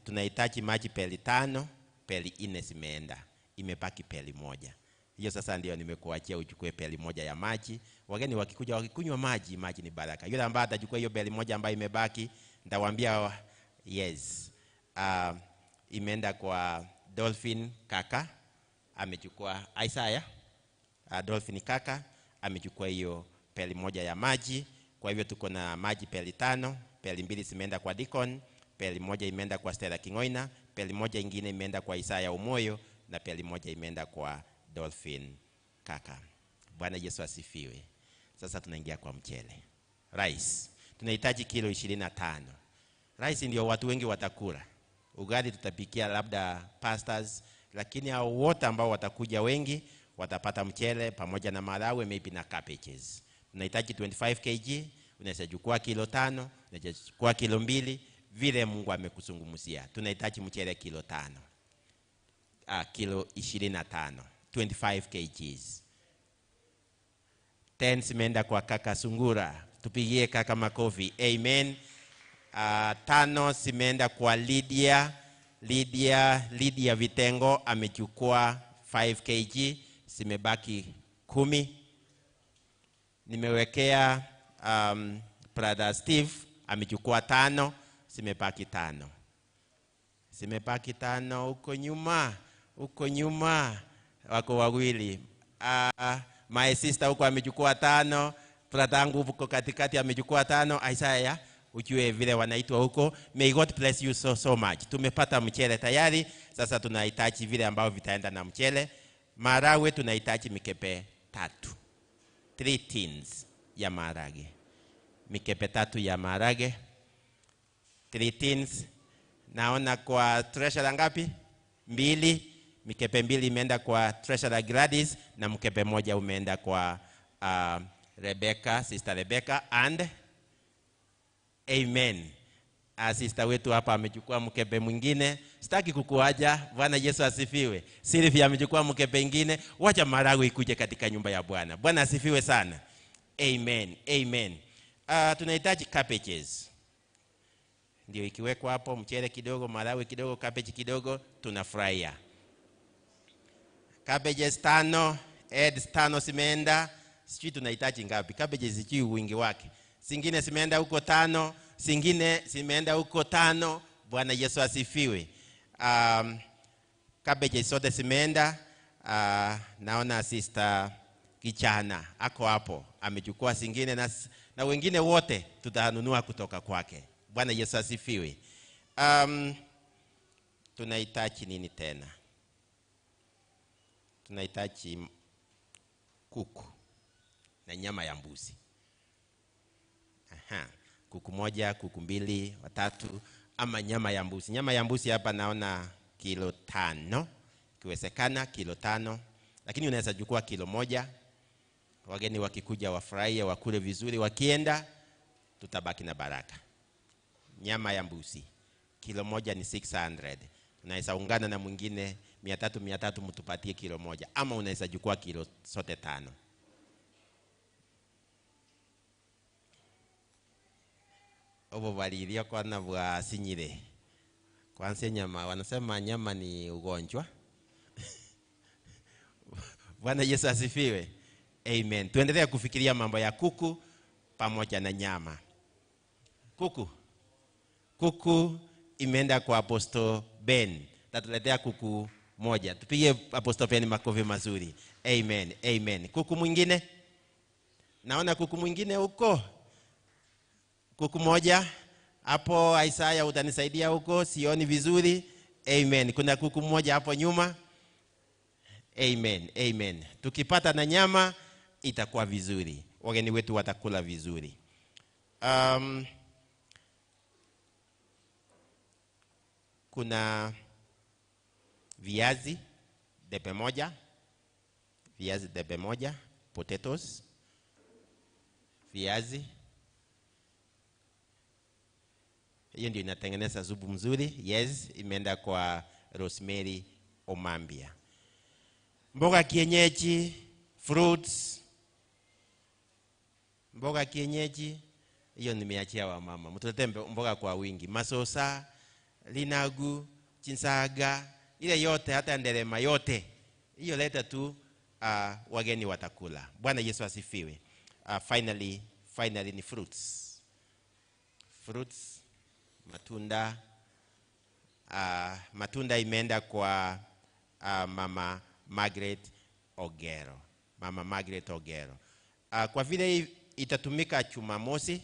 tunahitaji maji peli 5, peli 4 zimeenda. Imebaki peli 1. Hiyo sasa ndio nimekuachia uchukue peli 1 ya maji. Wageni wakikuja wakikunywa maji, maji ni baraka. Yule ambaye atachukua hiyo peli 1 ambayo imebaki, nitawaambia yes. Imeenda kwa Dolphin Kaka, amechukua Isaiah. Dolphin Kaka amechukua hiyo peli 1 ya maji. Kwa hivyo tuko na maji peli 5, peli 2 zimeenda kwa Deacon, peli 1 imeenda kwa Stella Kingoina, peli 1 ingine imeenda kwa Isaiah Umoyo, na peli 1 imeenda kwa Dolphin Kaka. Bwana Yesu asifiwe. Sasa tunaingia kwa mchele. Rice. Tunahitaji kilo 25. Rice ndio watu wengi watakula. Ugali tutapikia labda pastors, lakini hao wote ambao watakuja wengi watapata mchele pamoja na maharagwe, maybe na cabbages. Tunahitaji 25 kg, unaweza chukua kilo 5, unaweza chukua kilo 2, vile Mungu amekuzungumzia. Tunahitaji mchele kilo 5. Kilo 25, 25 kgs. 10 zimeenda kwa kaka Sungura. Tupigie kaka makofi. Amen. 5 zimeenda kwa Lydia. Lydia Vitengo amechukua 5 kg, zimebaki 10. Nimewekea Brother Steve amechukua 5, zimebaki 5. Zimebaki 5 huko nyuma, huko nyuma wako wawili. My sister huko amechukua 5, brother yangu huko katikati amechukua 5. Isaiah, ujue vile wanaitwa huko. May God bless you so so much. Tumepata mchele tayari, sasa tunahitaji vile ambao vitaenda na mchele. Maharagwe tunahitaji mikebe 3. 3 tins ya maharage. Mikebe 3 ya maharage. 3 tins. Naona kwa treasurer ngapi? 2. Mikepe 2 imeenda kwa treasurer Gladys na mkepe 1 umeenda kwa Rebecca, Sister Rebecca and amen. Sister wetu hapa amechukua mkebe mwingine. Sitaki kukuaja. Bwana Yesu asifiwe. Sylvia amechukua mkebe mwingine. Wacha maharagwe ikuje katika nyumba ya Bwana. Bwana asifiwe sana. Amen. Amen. Tunahitaji cabbages. Ndio ikiwekwa hapo mchele kidogo, maharagwe kidogo, cabbage kidogo, tunafurahia. Cabbages 5, heads 5 zimeenda. Sijui tunahitaji ngapi. Cabbages sijui wingi wake. Zingine zimeenda huko 5, zingine zimeenda huko 5. Bwana Yesu asifiwe. Cabbage zote zimeenda. Naona Sister Kichana ako hapo, amechukua zingine na wengine wote tutanunua kutoka kwake. Bwana Yesu asifiwe. Tunahitaji nini tena? Tunahitaji kuku na nyama ya mbuzi. Aha. Kuku 1, kuku 2, 3 ama nyama ya mbuzi. Nyama ya mbuzi hapa naona kilo 5. Ikiwezekana kilo 5, lakini unaweza chukua kilo 1. Wageni wakikuja wafurahie, wakule vizuri, wakienda tutabaki na baraka. Nyama ya mbuzi kilo 1 ni 600. Unaweza ungana na mwingine 300 300 mtupatie kilo 1, ama unaweza chukua kilo sote 5. Obo baliria kwa na bwa sinyire. Kwanza nyama, wanasema nyama ni ugonjwa. Bwana Yesu asifiwe. Amen. Tuendelee kufikiria mambo ya kuku pamoja na nyama. Kuku. Kuku imeenda kwa Apostle Ben. Tatuletea kuku 1. Tupige Apostle Ben makofi mazuri. Amen. Amen. Kuku mwingine? Naona kuku mwingine huko. Kuku 1 hapo. Isaiah utanisaidia huko, sioni vizuri. Amen. Kuna kuku 1 hapo nyuma. Amen. Amen. Tukipata na nyama itakuwa vizuri. Wageni wetu watakula vizuri. Kuna viazi debe 1. Viazi debe 1, potatoes. Viazi. Hiyo ndio inatengeneza supu mzuri. Yes, imeenda kwa Rosemary Omambia. Mboga kienyeji, fruits. Mboga kienyeji hiyo nimeachia wa mama. Mtuletee mboga kwa wingi. Masosa, linagu, chinsaga, ile yote, hata nderema yote. Hiyo leta tu, wageni watakula. Bwana Yesu asifiwe. Finally ni fruits. Fruits, matunda. Matunda imeenda kwa Mama Margaret Ogero. Mama Margaret Ogero. Kwa vile itatumika Jumamosi,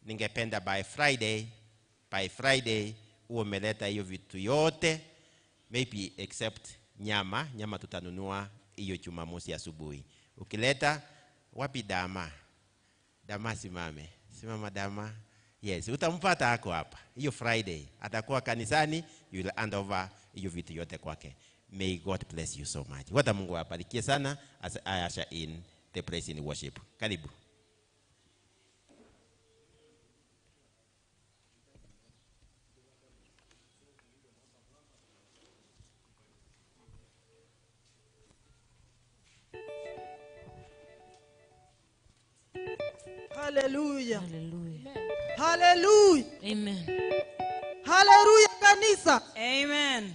ningependa by Friday umeleta hiyo vitu yote, maybe except nyama. Nyama tutanunua hiyo Jumamosi asubuhi. Ukileta wapi dama? Dama simame. Simama dama. Yes, utampata hako hapa. Hiyo Friday atakuwa kanisani, you will hand over hiyo vitu yote kwake. May God bless you so much. Wata Mungu awabarikie sana as I usher in the praise in worship. Karibu. Hallelujah. Hallelujah. Hallelujah. Amen. Hallelujah kanisa. Amen.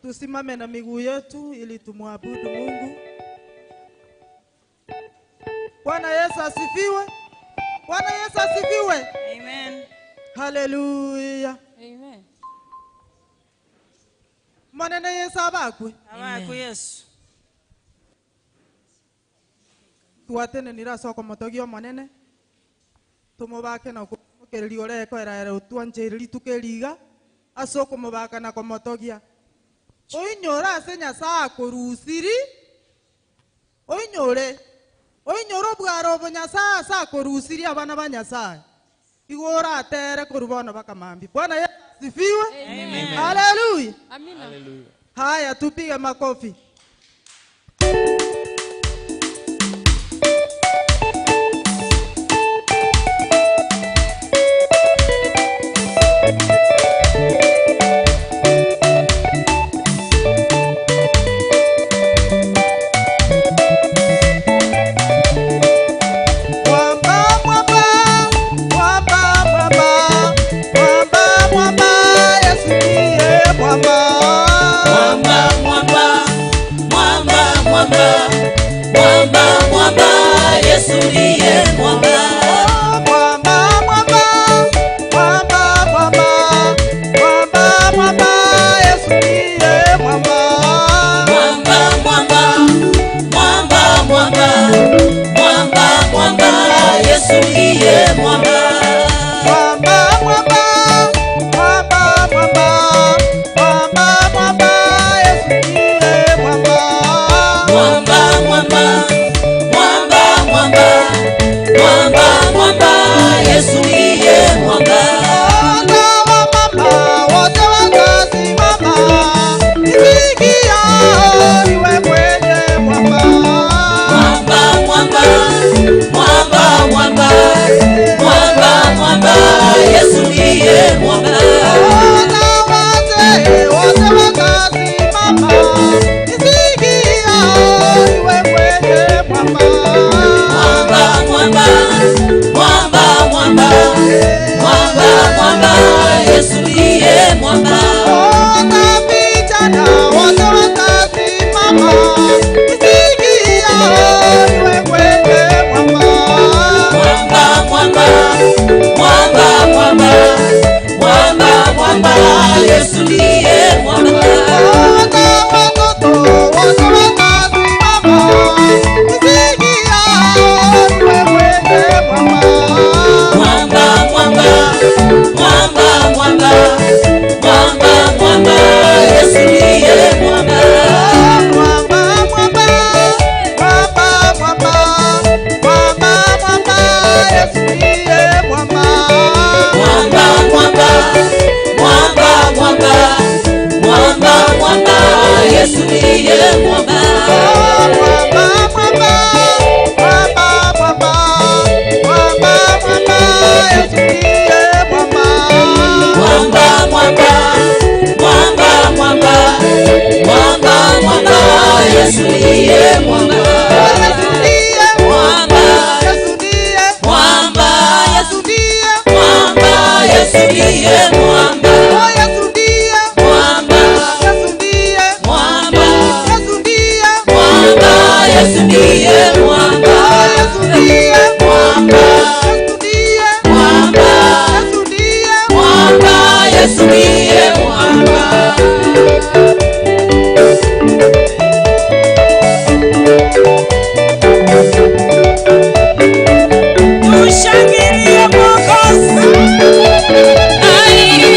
Tusimame na miguu yetu ili tumwabudu Mungu. Bwana Yesu asifiwe. Bwana Yesu asifiwe. Amen. Hallelujah. Amen. Manene Yesu abakwe. Abakwe Yesu. Tuatene nirasoko motogio manene. Tumubake na kumukereria oreko eraera utwanjeiri tukeriga asoko mubaka na komotogia. Oinyora ase Nyasaye akorusiri. Oinyore. Oinyoro bwaro bo Nyasaye ase akorusiri abana ba Nyasaye. Igora atere korubona bakamambi. Bwana Yesu asifiwe. Amen. Haleluya. Amina. Haya, tupige makofi. Mwamba, mwamba, mwamba, mwamba, mwamba, mwamba, Yesu ndiye mwamba. Mwamba, mwamba, mwamba, mwamba, mwamba, mwamba, Yesu ndiye mwamba. Mwamba, mwamba, mwamba, mwamba, mwamba, mwamba, Yesu ndiye mwamba. Mwamba, mwamba, mwamba, mwamba, mwamba, mwamba, Yesu ndiye mwamba. Mwamba, mwamba, mwamba, mwamba, mwamba, mwamba, Yesu ndiye mwamba. Mwamba, mwamba, mwamba, mwamba, mwamba, mwamba, Yesu ndiye mwamba. Wote wa mama, wote watasimama, misingi yao iwe kwenye mwamba. Mwamba, mwamba, mwamba, mwamba, mwamba, mwamba, Yesu ndiye mwamba. Wote wazee, wote watasimama, misingi yao iwe kwenye mwamba. Mwamba, mwamba, mwamba, mwamba, mwamba, mwamba, Yesu ndiye mwamba. Wote vijana, wote watasimama, misingi yao iwe kwenye mwamba. Mwamba, mwamba, mwamba, mwamba, mwamba, mwamba, Yesu ndiye mwamba. Wote watoto, wote watasimama, misingi yao iwe kwenye mwamba. Mwamba, mwamba, mwamba, mwamba, mwamba, mwamba, Yesu ndiye mwamba. Mwamba, mwamba, mwamba, mwamba, mwamba, mwamba, Yesu ndiye mwamba. Mwamba, mwamba, mwamba, mwamba, mwamba, mwamba, Yesu ndiye mwamba. Mwamba, mwamba, mwamba, mwamba, mwamba, mwamba, Yesu ndiye mwamba. Mwamba, mwamba, mwamba, mwamba, mwamba, mwamba, Yesu ndiye mwamba. Yesu ndiye Mwamba, Yesu ndiye mwamba, Yesu ndiye mwamba, Yesu ndiye mwamba. Oh, Yesu ndiye Mwamba, Yesu ndiye mwamba, Yesu ndiye mwamba, Yesu ndiye mwamba. Oh, Yesu ndiye Mwamba, Yesu ndiye mwamba, Yesu ndiye mwamba, Yesu ndiye mwamba. Tushangilie Mwokozi. Ai.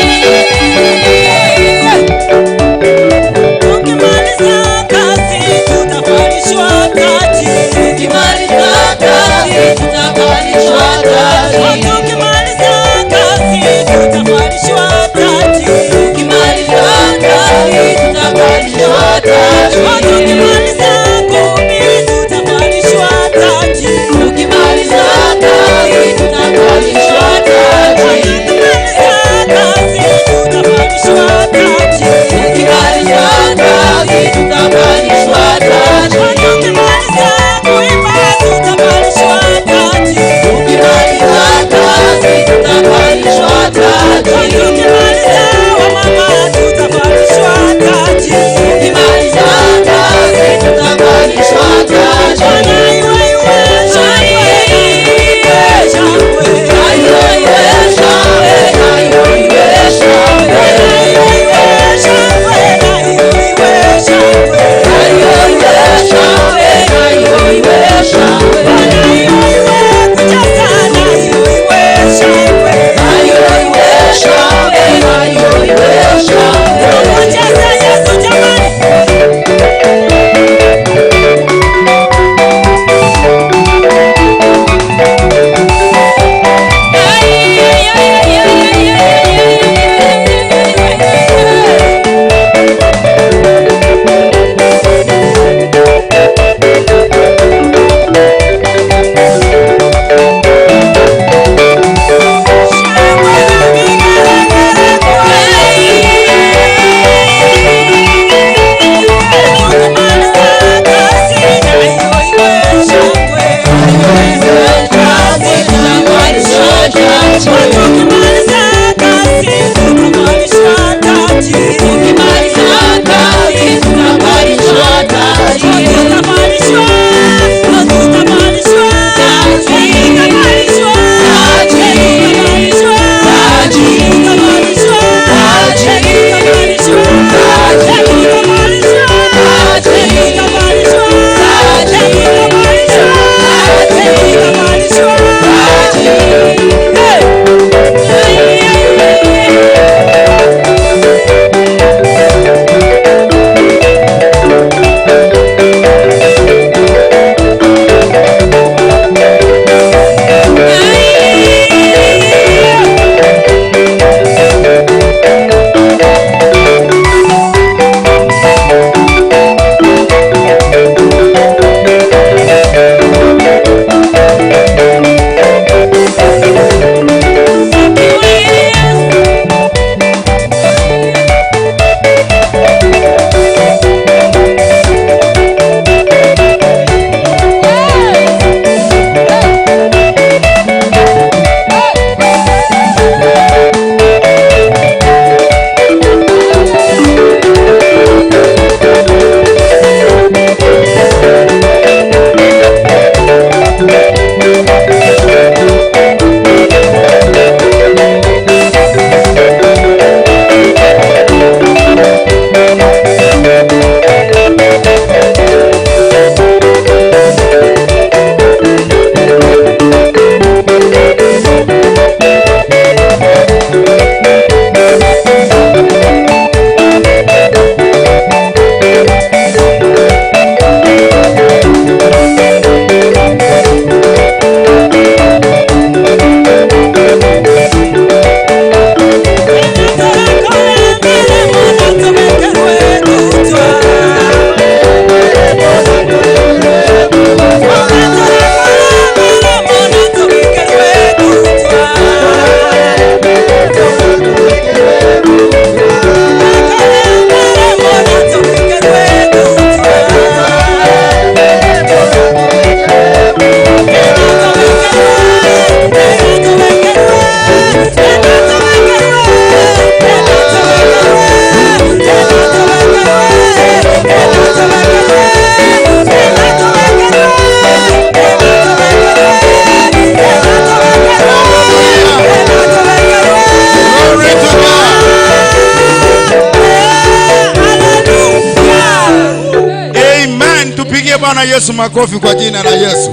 Tupigie Bwana Yesu makofi kwa jina la Yesu.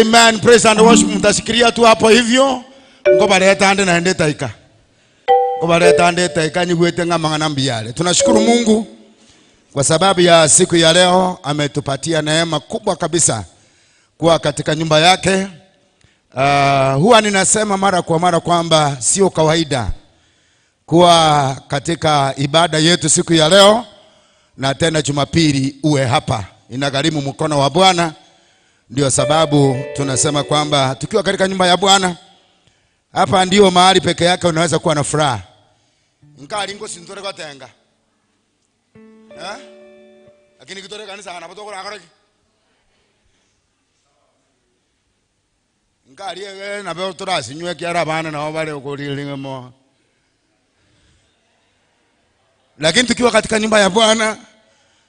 Amen. Praise and worship. Mtashikilia tu hapo hivyo. Ngobaleta ande na ende taika. Ngobaleta ande taika nyigwete ng'amang'ana mbiyale. Tunashukuru Mungu kwa sababu ya siku ya leo ametupatia neema kubwa kabisa kuwa katika nyumba yake. Huwa ninasema mara kwa mara kwamba sio kawaida kuwa katika ibada yetu siku ya leo na tena Jumapili uwe hapa. Inagharimu mkono wa Bwana. Ndio sababu tunasema kwamba tukiwa katika nyumba ya Bwana, hapa ndio mahali peke yake unaweza kuwa na furaha. Nkali ngo sintore kwatenga. Eh? Lakini kitore kanisa anapotokora akoroki. Nkali na be torasinywe kiara bana na wale ukolilingemo. Lakini tukiwa katika nyumba ya Bwana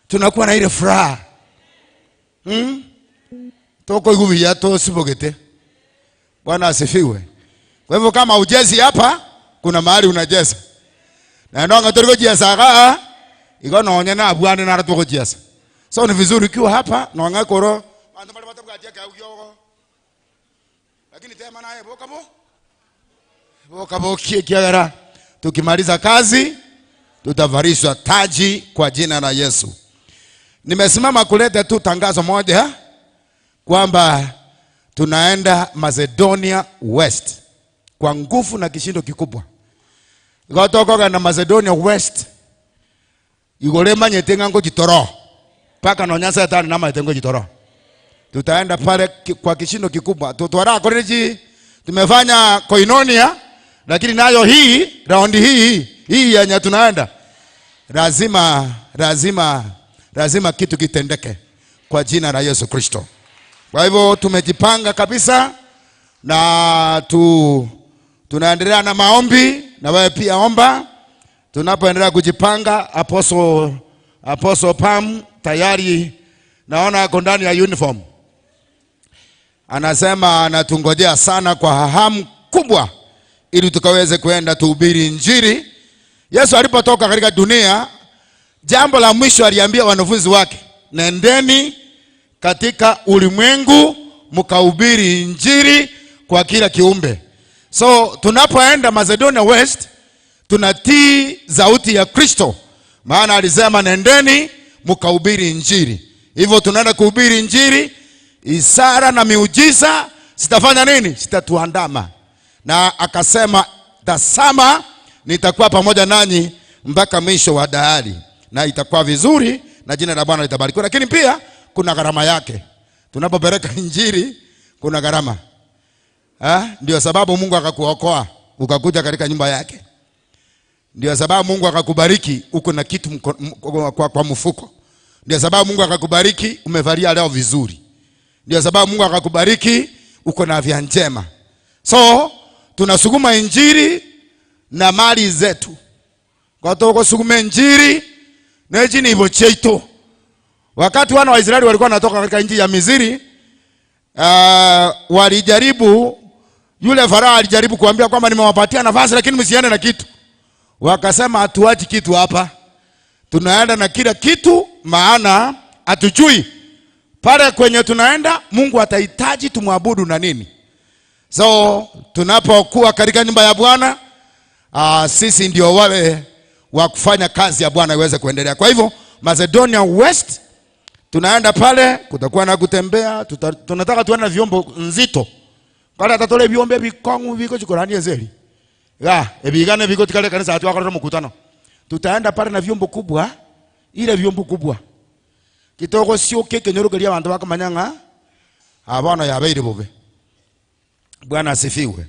tunakuwa na ile furaha. Toko igubi to sibogete. Bwana asifiwe. Kwa hivyo kama ujezi hapa kuna mahali unajeza. Na ndonga tulikojeza ka iko naonya na Bwana na tukojeza. So ni vizuri ukiwa hapa naonga koro bantu bali batabwatia ka uyogo. Lakini tema naye boka bo. Boka kiagara. Tukimaliza kazi tutavarishwa taji kwa jina la Yesu. Nimesimama kuleta tu tangazo moja kwamba tunaenda Macedonia West kwa nguvu na kishindo kikubwa. Gotokoga na Macedonia West igolema nyetenga ngo jitoro. Paka nonya satani na matengo jitoro. Tutaenda pale kwa kishindo kikubwa. Tutwara koleji tumefanya Koinonia, lakini nayo hii raundi hii yenye tunaenda lazima kitu kitendeke kwa jina la Yesu Kristo. Kwa hivyo tumejipanga kabisa na tunaendelea na maombi, na wewe pia omba. Tunapoendelea kujipanga, Apostle Pam tayari naona ako ndani ya uniform. Anasema anatungojea sana kwa hamu kubwa ili tukaweze kuenda tuhubiri Injili. Yesu alipotoka katika dunia, jambo la mwisho aliambia wanafunzi wake, nendeni katika ulimwengu mkahubiri Injili kwa kila kiumbe. So tunapoenda Macedonia West tunatii sauti ya Kristo, maana alisema nendeni mkahubiri Injili. Hivyo tunaenda kuhubiri Injili, ishara na miujiza sitafanya nini? Sitatuandama. Na akasema tazama nitakuwa pamoja nanyi mpaka mwisho wa dahari, na itakuwa vizuri na jina la Bwana litabarikiwa. Lakini pia kuna gharama yake. Tunapopeleka Injili kuna gharama. Ndio sababu Mungu akakuokoa ukakuja katika nyumba yake. Ndio sababu Mungu akakubariki uko na kitu kwa mfuko. Ndio sababu Mungu akakubariki umevalia leo vizuri. Ndio sababu Mungu akakubariki uko na afya njema. So tunasukuma Injili na mali zetu. Kwa toko sukuma Injili neji ni bocheito. Wakati wana wa Israeli walikuwa wanatoka katika nchi ya Misri, walijaribu, yule Farao alijaribu kuambia kwamba nimewapatia nafasi lakini msiende na kitu. Wakasema hatuachi kitu hapa. Tunaenda na kila kitu, maana hatujui pale kwenye tunaenda Mungu atahitaji tumwabudu na nini. So tunapokuwa katika nyumba ya Bwana, sisi ndio wale wa kufanya kazi ya Bwana iweze kuendelea. Kwa hivyo Macedonia West tunaenda pale, kutakuwa na kutembea, tunataka tuende na vyombo nzito. Kale atatole vyombo bikongu biko chikorani ezeli. Ya, ebigane biko tikale kanisa atu akora mkutano. Tutaenda pale na vyombo kubwa, ile vyombo kubwa. Kitoko sio keke nyorokelia bantu bakamanyanga. Abana ya beire bobe. Bwana asifiwe.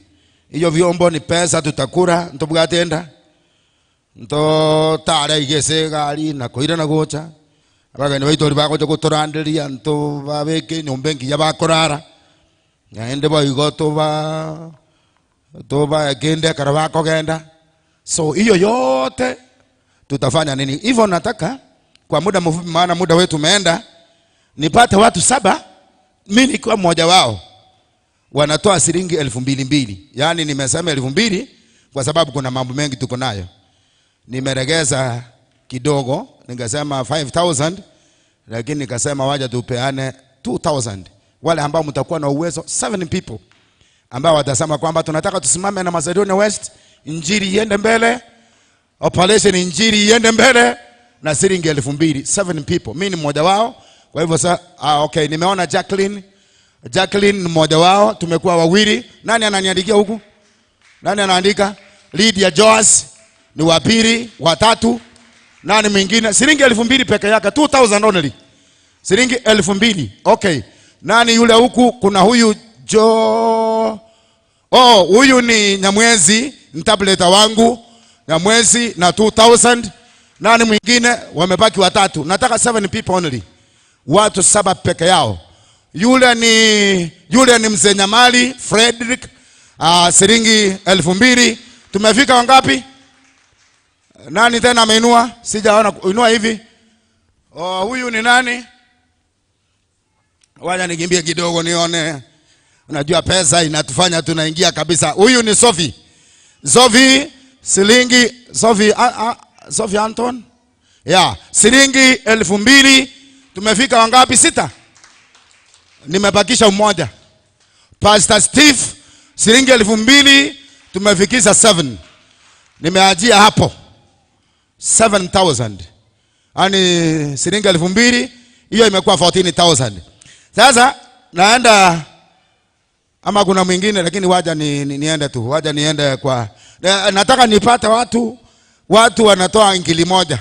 Hiyo vyombo ni pesa tutakura, ntobwatenda. Nto tare igese gari na koira na gocha. Abageni baitu bagocha gotoranderia nto babeke nyombengi yabakorara. Naende boigo toba agende karabako genda. So hiyo yote tutafanya nini? Hivyo nataka kwa muda mfupi, maana muda wetu umeenda, nipate watu 7, mimi nikiwa mmoja wao, wanatoa shilingi 2,000. Yaani nimesema 2,000 kwa sababu kuna mambo mengi tuko nayo. Nimeregeza kidogo, ningesema 5,000, Lakini nikasema waja tupeane 2000. Wale ambao mtakuwa na uwezo, 7 people ambao watasema kwamba tunataka tusimame na Macedonia West, injili iende mbele, operation injili iende mbele na shilingi 2000, 7 people. Mimi ni mmoja wao. Kwa hivyo sasa, okay, nimeona Jacqueline. Jacqueline ni mmoja wao, tumekuwa wawili. Nani ananiandikia huku? Nani anaandika? Lydia Joas ni wa pili, wa tatu. Nani mwingine? Shilingi 2000 peke yake, 2000 only. Shilingi 2000. Okay. Nani yule huku? Kuna huyu Jo. Oh, huyu ni Nyamwezi, ntableta wangu. Nyamwezi na 2000. Nani mwingine? Wamebaki watatu. Nataka 7 people only. Watu 7 peke yao. Yule ni Mzee Nyamali Frederick, shilingi 2000. Tumefika wangapi? Nani tena ameinua? Sijaona inua hivi. Oh, huyu ni nani? Wacha nikimbie kidogo nione. Unajua pesa inatufanya tunaingia kabisa. Huyu ni Sophie. Sophie shilingi Sophie, Sophie Anton. Yeah, shilingi 2000. Tumefika wangapi? 6. Nimebakisha mmoja. Pastor Steve shilingi 2000, tumefikisha 7. Nimeajia hapo 7000. Yaani shilingi 2000 hiyo imekuwa 14000. Sasa naenda ama kuna mwingine, lakini waja niende tu. Waja niende kwa nataka nipate watu wanatoa ngili moja.